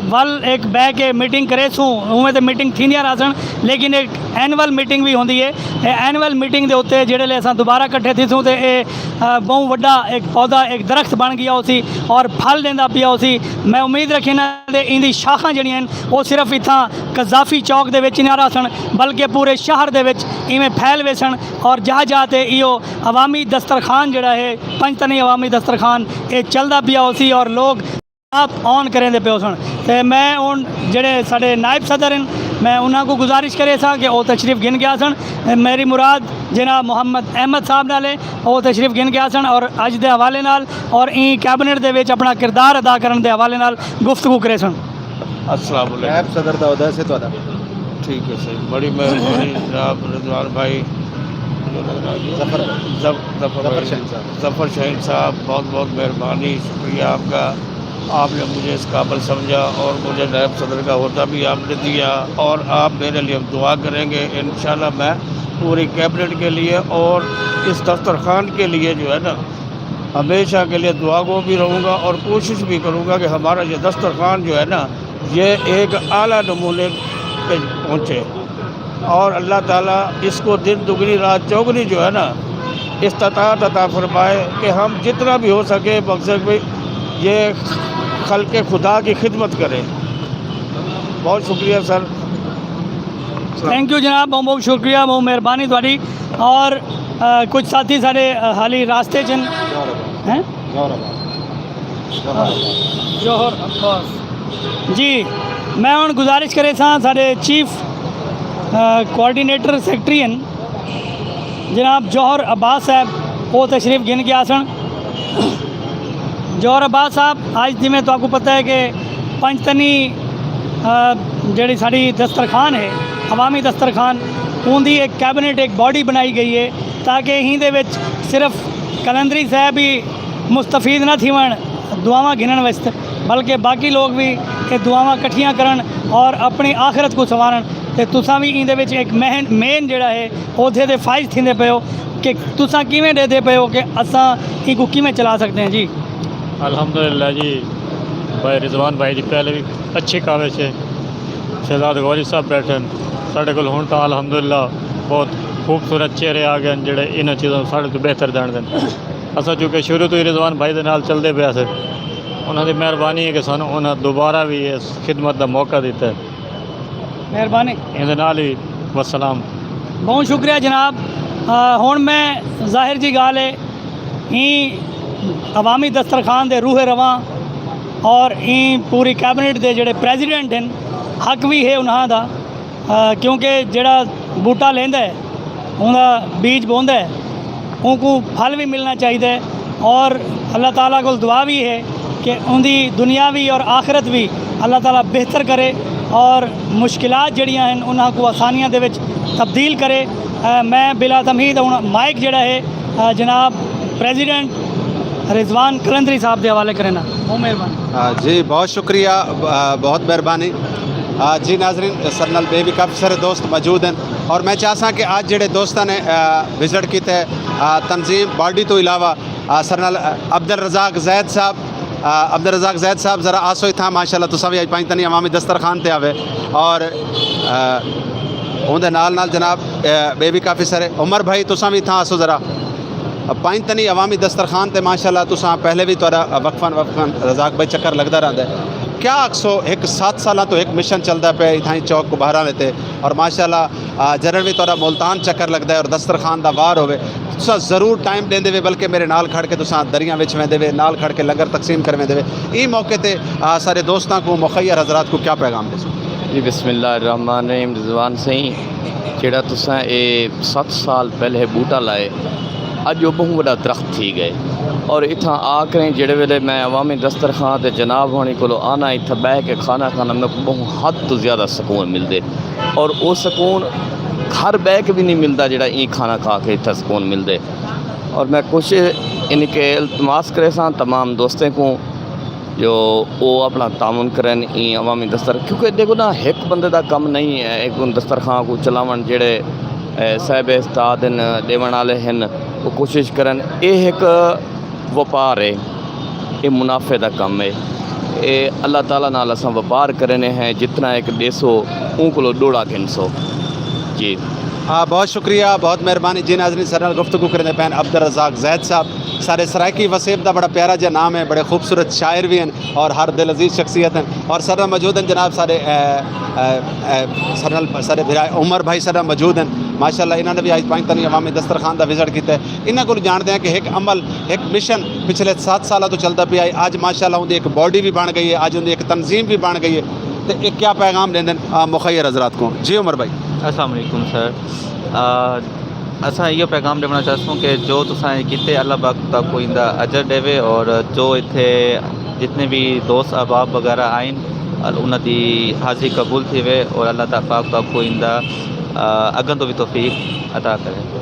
ول ایک بہ کے میٹنگ کرے سوں، اوویں تے میٹنگ تھیندیاں رہسن، لیکن ایک اینول میٹنگ بھی ہوندی ہے۔ اے اینول میٹنگ دے اتے جڑے لے اساں دوبارہ کٹھے تھیسوں تے اے بہوں وڈا ایک پودا، ایک درخت بن گیا ہوسی اور پھل ڈیندا پیا ہوسی۔ میں امید رکھینا تے ایندی شاخاں جڑیاں ہن، او صرف اتھاں قذافی چوک دے وچ ہی نہ رہسن، بلکہ پورے شہر دے وچ ایویں پھیل ویسن اور جاہ جاہ تے ایہو عوامی دسترخوان جڑا ہے، پنجتنی عوامی دسترخوان، اے چلدا پیا ہوسی اور لوگ آپ آن کریندے پئے ہوسن۔ تے میں ہن جڑے ساڈے نائب صدر ہن، میں انہاں کوں گزارش کریساں کہ او تشریف گھن کے آسن۔ میری مراد جناب محمد احمد صاحب نال ہے، او تشریف گھن کے آسن اور اج دے حوالے نال اور ایں کیبنٹ دے وچ اپنا کردار ادا کرن دے حوالے نال گفتگو کریسن۔ السلام علیکم۔ نائب صدر دا عہدہ سے تہاڈا۔ ٹھیک ہے سر، بڑی مہربانی جناب رضوان بھائی۔ ظفر بھائی۔ ظف- ظفر ظفر بھائی۔ شاہین صاحب۔ ظفر شاہین صاحب، بہت بہت مہربانی، شکریہ آپ کا۔ آپ نے مجھے اس قابل سمجھا اور مجھے نائب صدر کا عہدہ بھی آپ نے دیا اور آپ میرے لیے دعا کریں گے۔ انشاءاللہ میں پوری کیبنٹ کے لیے اور اس دسترخوان کے لیے جو ہے نا، ہمیشہ کے لیے دعا گو بھی رہوں گا اور کوشش بھی کروں گا کہ ہمارا یہ دسترخوان جو ہے نا، یہ ایک اعلیٰ نمونے پہ پہنچے اور اللہ تعالیٰ اس کو دن دگنی رات چوگنی جو ہے نا، استطاعت عطا فرمائے کہ ہم جتنا بھی ہو سکے مقصد بھی یہ خلق خدا کی خدمت کریں۔ بہت شکریہ سر۔ تھینک یو جناب، بہت بہت شکریہ، بہت مہربانی تہاڈی۔ اور آ، کچھ ساتھی ساڈے آ، حالی راستے چ ہن۔ ہیں؟ جوہر عباس۔ جی، میں ہن گزارش کریساں ساڈے چیف آ، کوآرڈینیٹر سیکرٹری ہن جناب جوہر عباس صاحب، او تشریف گھن کے آسن۔ جوہر عباس صاحب، اج جویں تہاکوں پتہ ہے کہ پنجتنی آ، جڑی ساڈی دسترخوان ہے، عوامی دسترخوان، اوندی ایک کیبنٹ، ایک باڈی بنائی گئی ہے تاکہ ایندے وچ صرف قلندری صاحب ہی مستفید نہ تھیون دعاواں گھنن واسطے، بلکہ باقی لوگ بھی اے دعاواں کٹھیاں کرن اور اپنی آخرت کو سنوارن۔ تے تساں بھی ایندے وچ ایک مین مین جڑا ہے عہدے دے فائز تھیندے پئے ہو کہ تساں کیویں ڈیدھے پئے ہو کہ اساں اینکوں کیویں چلا سکدے ہیں جی۔ الحمدللہ جی، بھائی رضوان بھائی دی پہلے بھی اچھی کاوش ہے۔ شہزاد غوری صاحب بیٹھے ہیں ساڈے کول، ہن تاں الحمدللہ بہت خوبصورت چہرے آ گئے ہیں جڑے انہاں چیزاں ساڈے تو بہتر جان دین۔ اساں چونکہ شروع تو ہی رضوان بھائی دے نال چلدے پئے سے، انہاں دی مہربانی ہے کہ سانوں انہاں دوبارہ بھی اس خدمت دا موقع دیتا ہے۔ مہربانی۔ ایندے نال ہی وسلام۔ بہت شکریہ جناب۔ آ، ہن میں ظاہر جی گال ہے ایں عوامی دسترخوان دے روح رواں اور ایں پوری کیبنٹ دے جڑے پریزیڈنٹ ہیں، حق بھی ہے انہاں دا، آ، کیونکہ جڑا بوٹا لیندا ہے اوندا بیج بوندا ہے، اونکوں پھل بھی ملنا چاہیدا ہے اور اللہ تعالیٰ کول دعا بھی ہے کہ اوندی دنیاوی اور آخرت بھی اللہ تعالیٰ بہتر کرے اور مشکلات جڑیاں ہیں انہاں کو آسانیاں دے وچ تبدیل کرے۔ آ، میں بلا تمہید ہن مائیک جڑا ہے آ، جناب پریزیڈنٹ رضوان قلندری صاحب دے حوالے کرینا۔ بہت مہربانی۔ آ، جی بہت شکریہ، آ، بہت مہربانی۔ آ، جی ناظرین، ساڈے نال بے بھی کافی سارے دوست موجود ہیں اور میں چاہساں کہ اج جڑے دوستاں نے آ، وزٹ کیتے، آ، تنظیم باڈی تو علاوہ آ، ساڈے نال عبدالرزاق زید صاحب، آ، عبدالرزاق زید صاحب ذرا آسو اتھاں، ماشاءاللہ تساں بھی اج پنجتنی عوامی دسترخوان تے آوے اور آ، اوندے نال نال جناب آ، بے بھی کافی سارے عمر بھائی تساں بھی اتھاں آسو ذرا۔ پنجتنی عوامی دسترخوان تے ماشاءاللہ تساں پہلے بھی تہاڈا وقفاً وقفاً رزاق بھائی چکر لگدا رہندا ہے۔ کیا آکھسو، ہک ست سالاں تو ہک مشن چلدا پیا اتھاں چوک کبھاراں وچ تے اور ماشاءاللہ آ، جݙݨ وی تہاݙا ملتان چکر لڳدا ہے اور دسترخوان دا وار ہووے، تساں ضرور ٹائم ݙیندے وے، بلکہ میرے نال کھڑ کے تساں دریاں وچ ویندے وے، نال کھڑ کے لنگر تقسیم کرویندے وے۔ ایں موقع تے آ، سارے دوستاں کوں، مخیر حضرات کوں کیا پیغام ݙیسو؟ جی، بسم اللہ الرحمن الرحیم۔ رضوان سئیں، جیڑھا تساں اے ست سال پہلے بوٹا لائے، اڄ او ٻہوں وݙا درخت تھی ڳئے۔ اور اتھاں آ کریں جیڑھے ویلے میں عوامی دسترخوان تے جناب ہوݨی کولو آنا، اتھاں ٻہہ کے کھانا کھانا، میکوں ٻہوں حد توں زیادہ سکون ملدے۔ اور او سکون گھر ٻہہ کے وی نہیں ملدا جیڑھا ایں کھانا کھا کے اتھاں سکون ملدے۔ اور میں کوشش ان کے التماس کریساں تمام دوستیں کوں جو او اپݨا تعاون کرن ایں عوامی دستر، کیونکہ ݙیکھو نا، ہک بندے دا کم نہیں ہے ہک دسترخوان کوں چلاوݨ۔ جیڑھے، اے، صاحب استعداد ہن، ݙیوݨ آلے ہن، او کوشش کرن۔ اے ہک وپار ہے، اے منافع دا کم ہے۔ اے اللہ تعالیٰ نال اساں وپار کرینے ہیں، جتنا ہک ݙیسو، اوں کولو ݙوڑا گھنسو۔ جی۔ ہاں، بہت شکریہ، بہت مہربانی۔ جی ناظرین، ساݙے نال گفتگو کریندے پئے ہن عبدالرزاق زید صاحب، ساݙے سرائیکی وسیب دا بڑا پیارا جیہا نام ہے، بڑے خوبصورت شاعر وی ہن اور ہر دل عزیز شخصیت ہن۔ اور ساݙے نال موجود ہن جناب ساݙے، اے، اے، اے، ساݙے نال ساݙے بھرا عمر بھائی ساݙے نال موجود ہن۔ ماشاءاللہ، انہاں نے وی اڄ پنجتانی عوامی دسترخوان دا وزٹ کیتا ہے۔ انہاں کولوں ڄاݨدے ہیں کہ ہک عمل، ہک مشن پچھلے ست سالاں توں چلدا پیا ہے، اڄ ماشاءاللہ اوندی ہک باڈی وی بݨ ڳئی ہے، اڄ اوندی ہک تنظیم وی بݨ ڳئی ہے، تے اے کیا پیغام ݙیندن، آ، مخیر حضرات کوں؟ جی عمر بھائی۔ السلام علیکم سر۔ آ، اساں ایہو پیغام ݙیوݨا چاہسوں کہ جو تساں اے کیتے، اللہ پاک تہاکوں ایندا اجر ݙیوے، اور جو اتھے جتنے بھی دوست احباب وغیرہ آئن، ال-، انہاں دی حاضری قبول تھیوے اور اللہ تا-، پاک تہاکوں ایندا، آ، اڳاں توں وی توفیق عطا کرے۔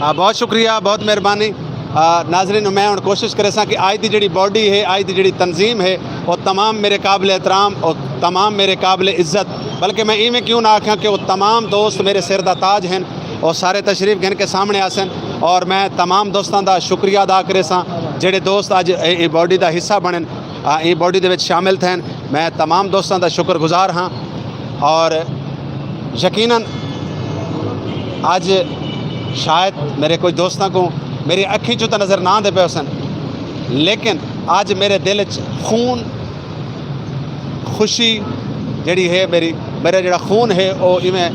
آ، بہت شکریہ، بہت مہربانی۔ آ، ناظرین، میں ہݨ کوشش کریساں کہ اڄ دی جیڑھی باڈی ہے، اڄ دی جیڑھی تنظیم ہے، او تمام میرے قابل احترام اور تمام میرے قابل عزت، بلکہ میں ایویں کیوں نہ آکھاں کہ او تمام دوست میرے سر دا تاج ہن، او سارے تشریف گھن کے سامݨے آسن۔ اور میں تمام دوستاں دا شکریہ ادا کریساں جیڑھے دوست اڄ اے، اے باڈی دا حصہ بݨن، آ، اے باڈی دے وچ شامل تھین۔ میں تمام دوستاں دا شکر گزار ہاں۔ اور یقیناً اڄ شاید میرے کچھ دوستاں کوں میری اکھیں چوں تاں نظر نہ آندے پئے ہوسن، لیکن اڄ میرے دل اچ خون، خوشی جیڑھی ہے میری، میرا جیڑھا خون ہے، او ایویں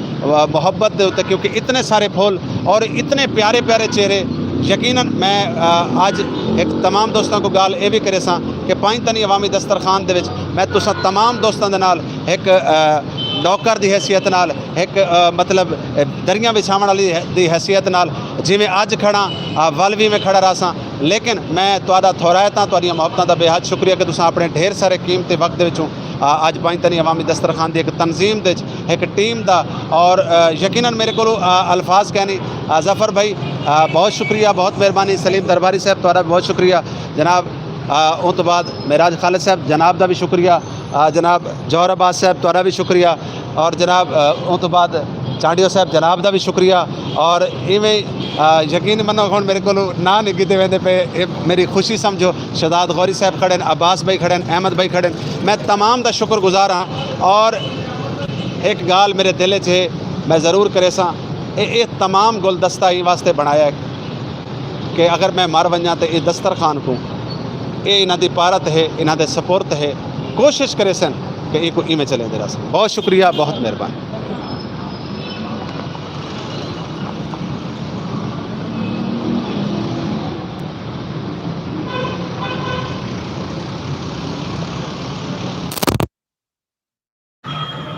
محبت دے اُتے، کیونکہ اتنے سارے پھول اور اتنے پیارے پیارے چہرے۔ یقیناً میں، آ، اڄ ہک تمام دوستاں کوں ڳالھ اے وی کریساں کہ پنجتانی عوامی دسترخوان دے وچ میں تساں تمام دوستاں دے نال ہک، آ، نوکر دی حیثیت نال، ہک، آ، مطلب، آ، دریاں وچھاوݨ والی دی حیثیت نال جیویں اڄ کھڑاں، آ، ول وی میں کھڑا رہساں۔ لیکن میں تہاݙا تھورائت ہاں، تہاݙیاں محبتاں دا بے حد شکریہ کہ تساں اپݨے ڈھیر سارے قیمتی وقت دے وچوں، آ، اڄ پنجتانی عوامی دسترخوان دی ہک تنظیم دے وچ، ہک ٹیم دا، اور، آ، یقیناً میرے کولوں، آ، الفاظ کائنی۔ آ، ظفر بھائی، آ، بہت شکریہ، بہت مہربانی۔ سلیم درباری صاحب، تہاݙا بہت شکریہ جناب۔ آ، اوں توں بعد معراج خالد صاحب، جناب دا وی شکریہ۔ آ، جناب جوہر عباس صاحب، تہاݙا وی شکریہ۔ اور جناب، آ، اوں توں بعد چانڈیو صاحب، جناب دا وی شکریہ۔ اور ایویں، آ، یقین منو، ہݨ میرے کولوں ناں نہیں گھدے ویندے پئے، اے میری خوشی سمجھو۔ شہداد غوری صاحب کھڑے ہن، عباس بھائی کھڑے ہن، احمد بھائی کھڑے ہن، میں تمام دا شکر گزار ہاں۔ اور ہک ڳالھ میرے دل اچ ہے، میں ضرور کریساں، اے، اے تمام گلدستہ ایں واسطے بݨایا ہے کہ اگر میں مر ونڄاں تے اے دسترخوان کوں، اے انہاں دی پارت ہے، انہاں دے سپرد ہے، کوشش کریسن کہ اینکوں ایویں چلیندے رہسن۔ بہت شکریہ، بہت مہربانی۔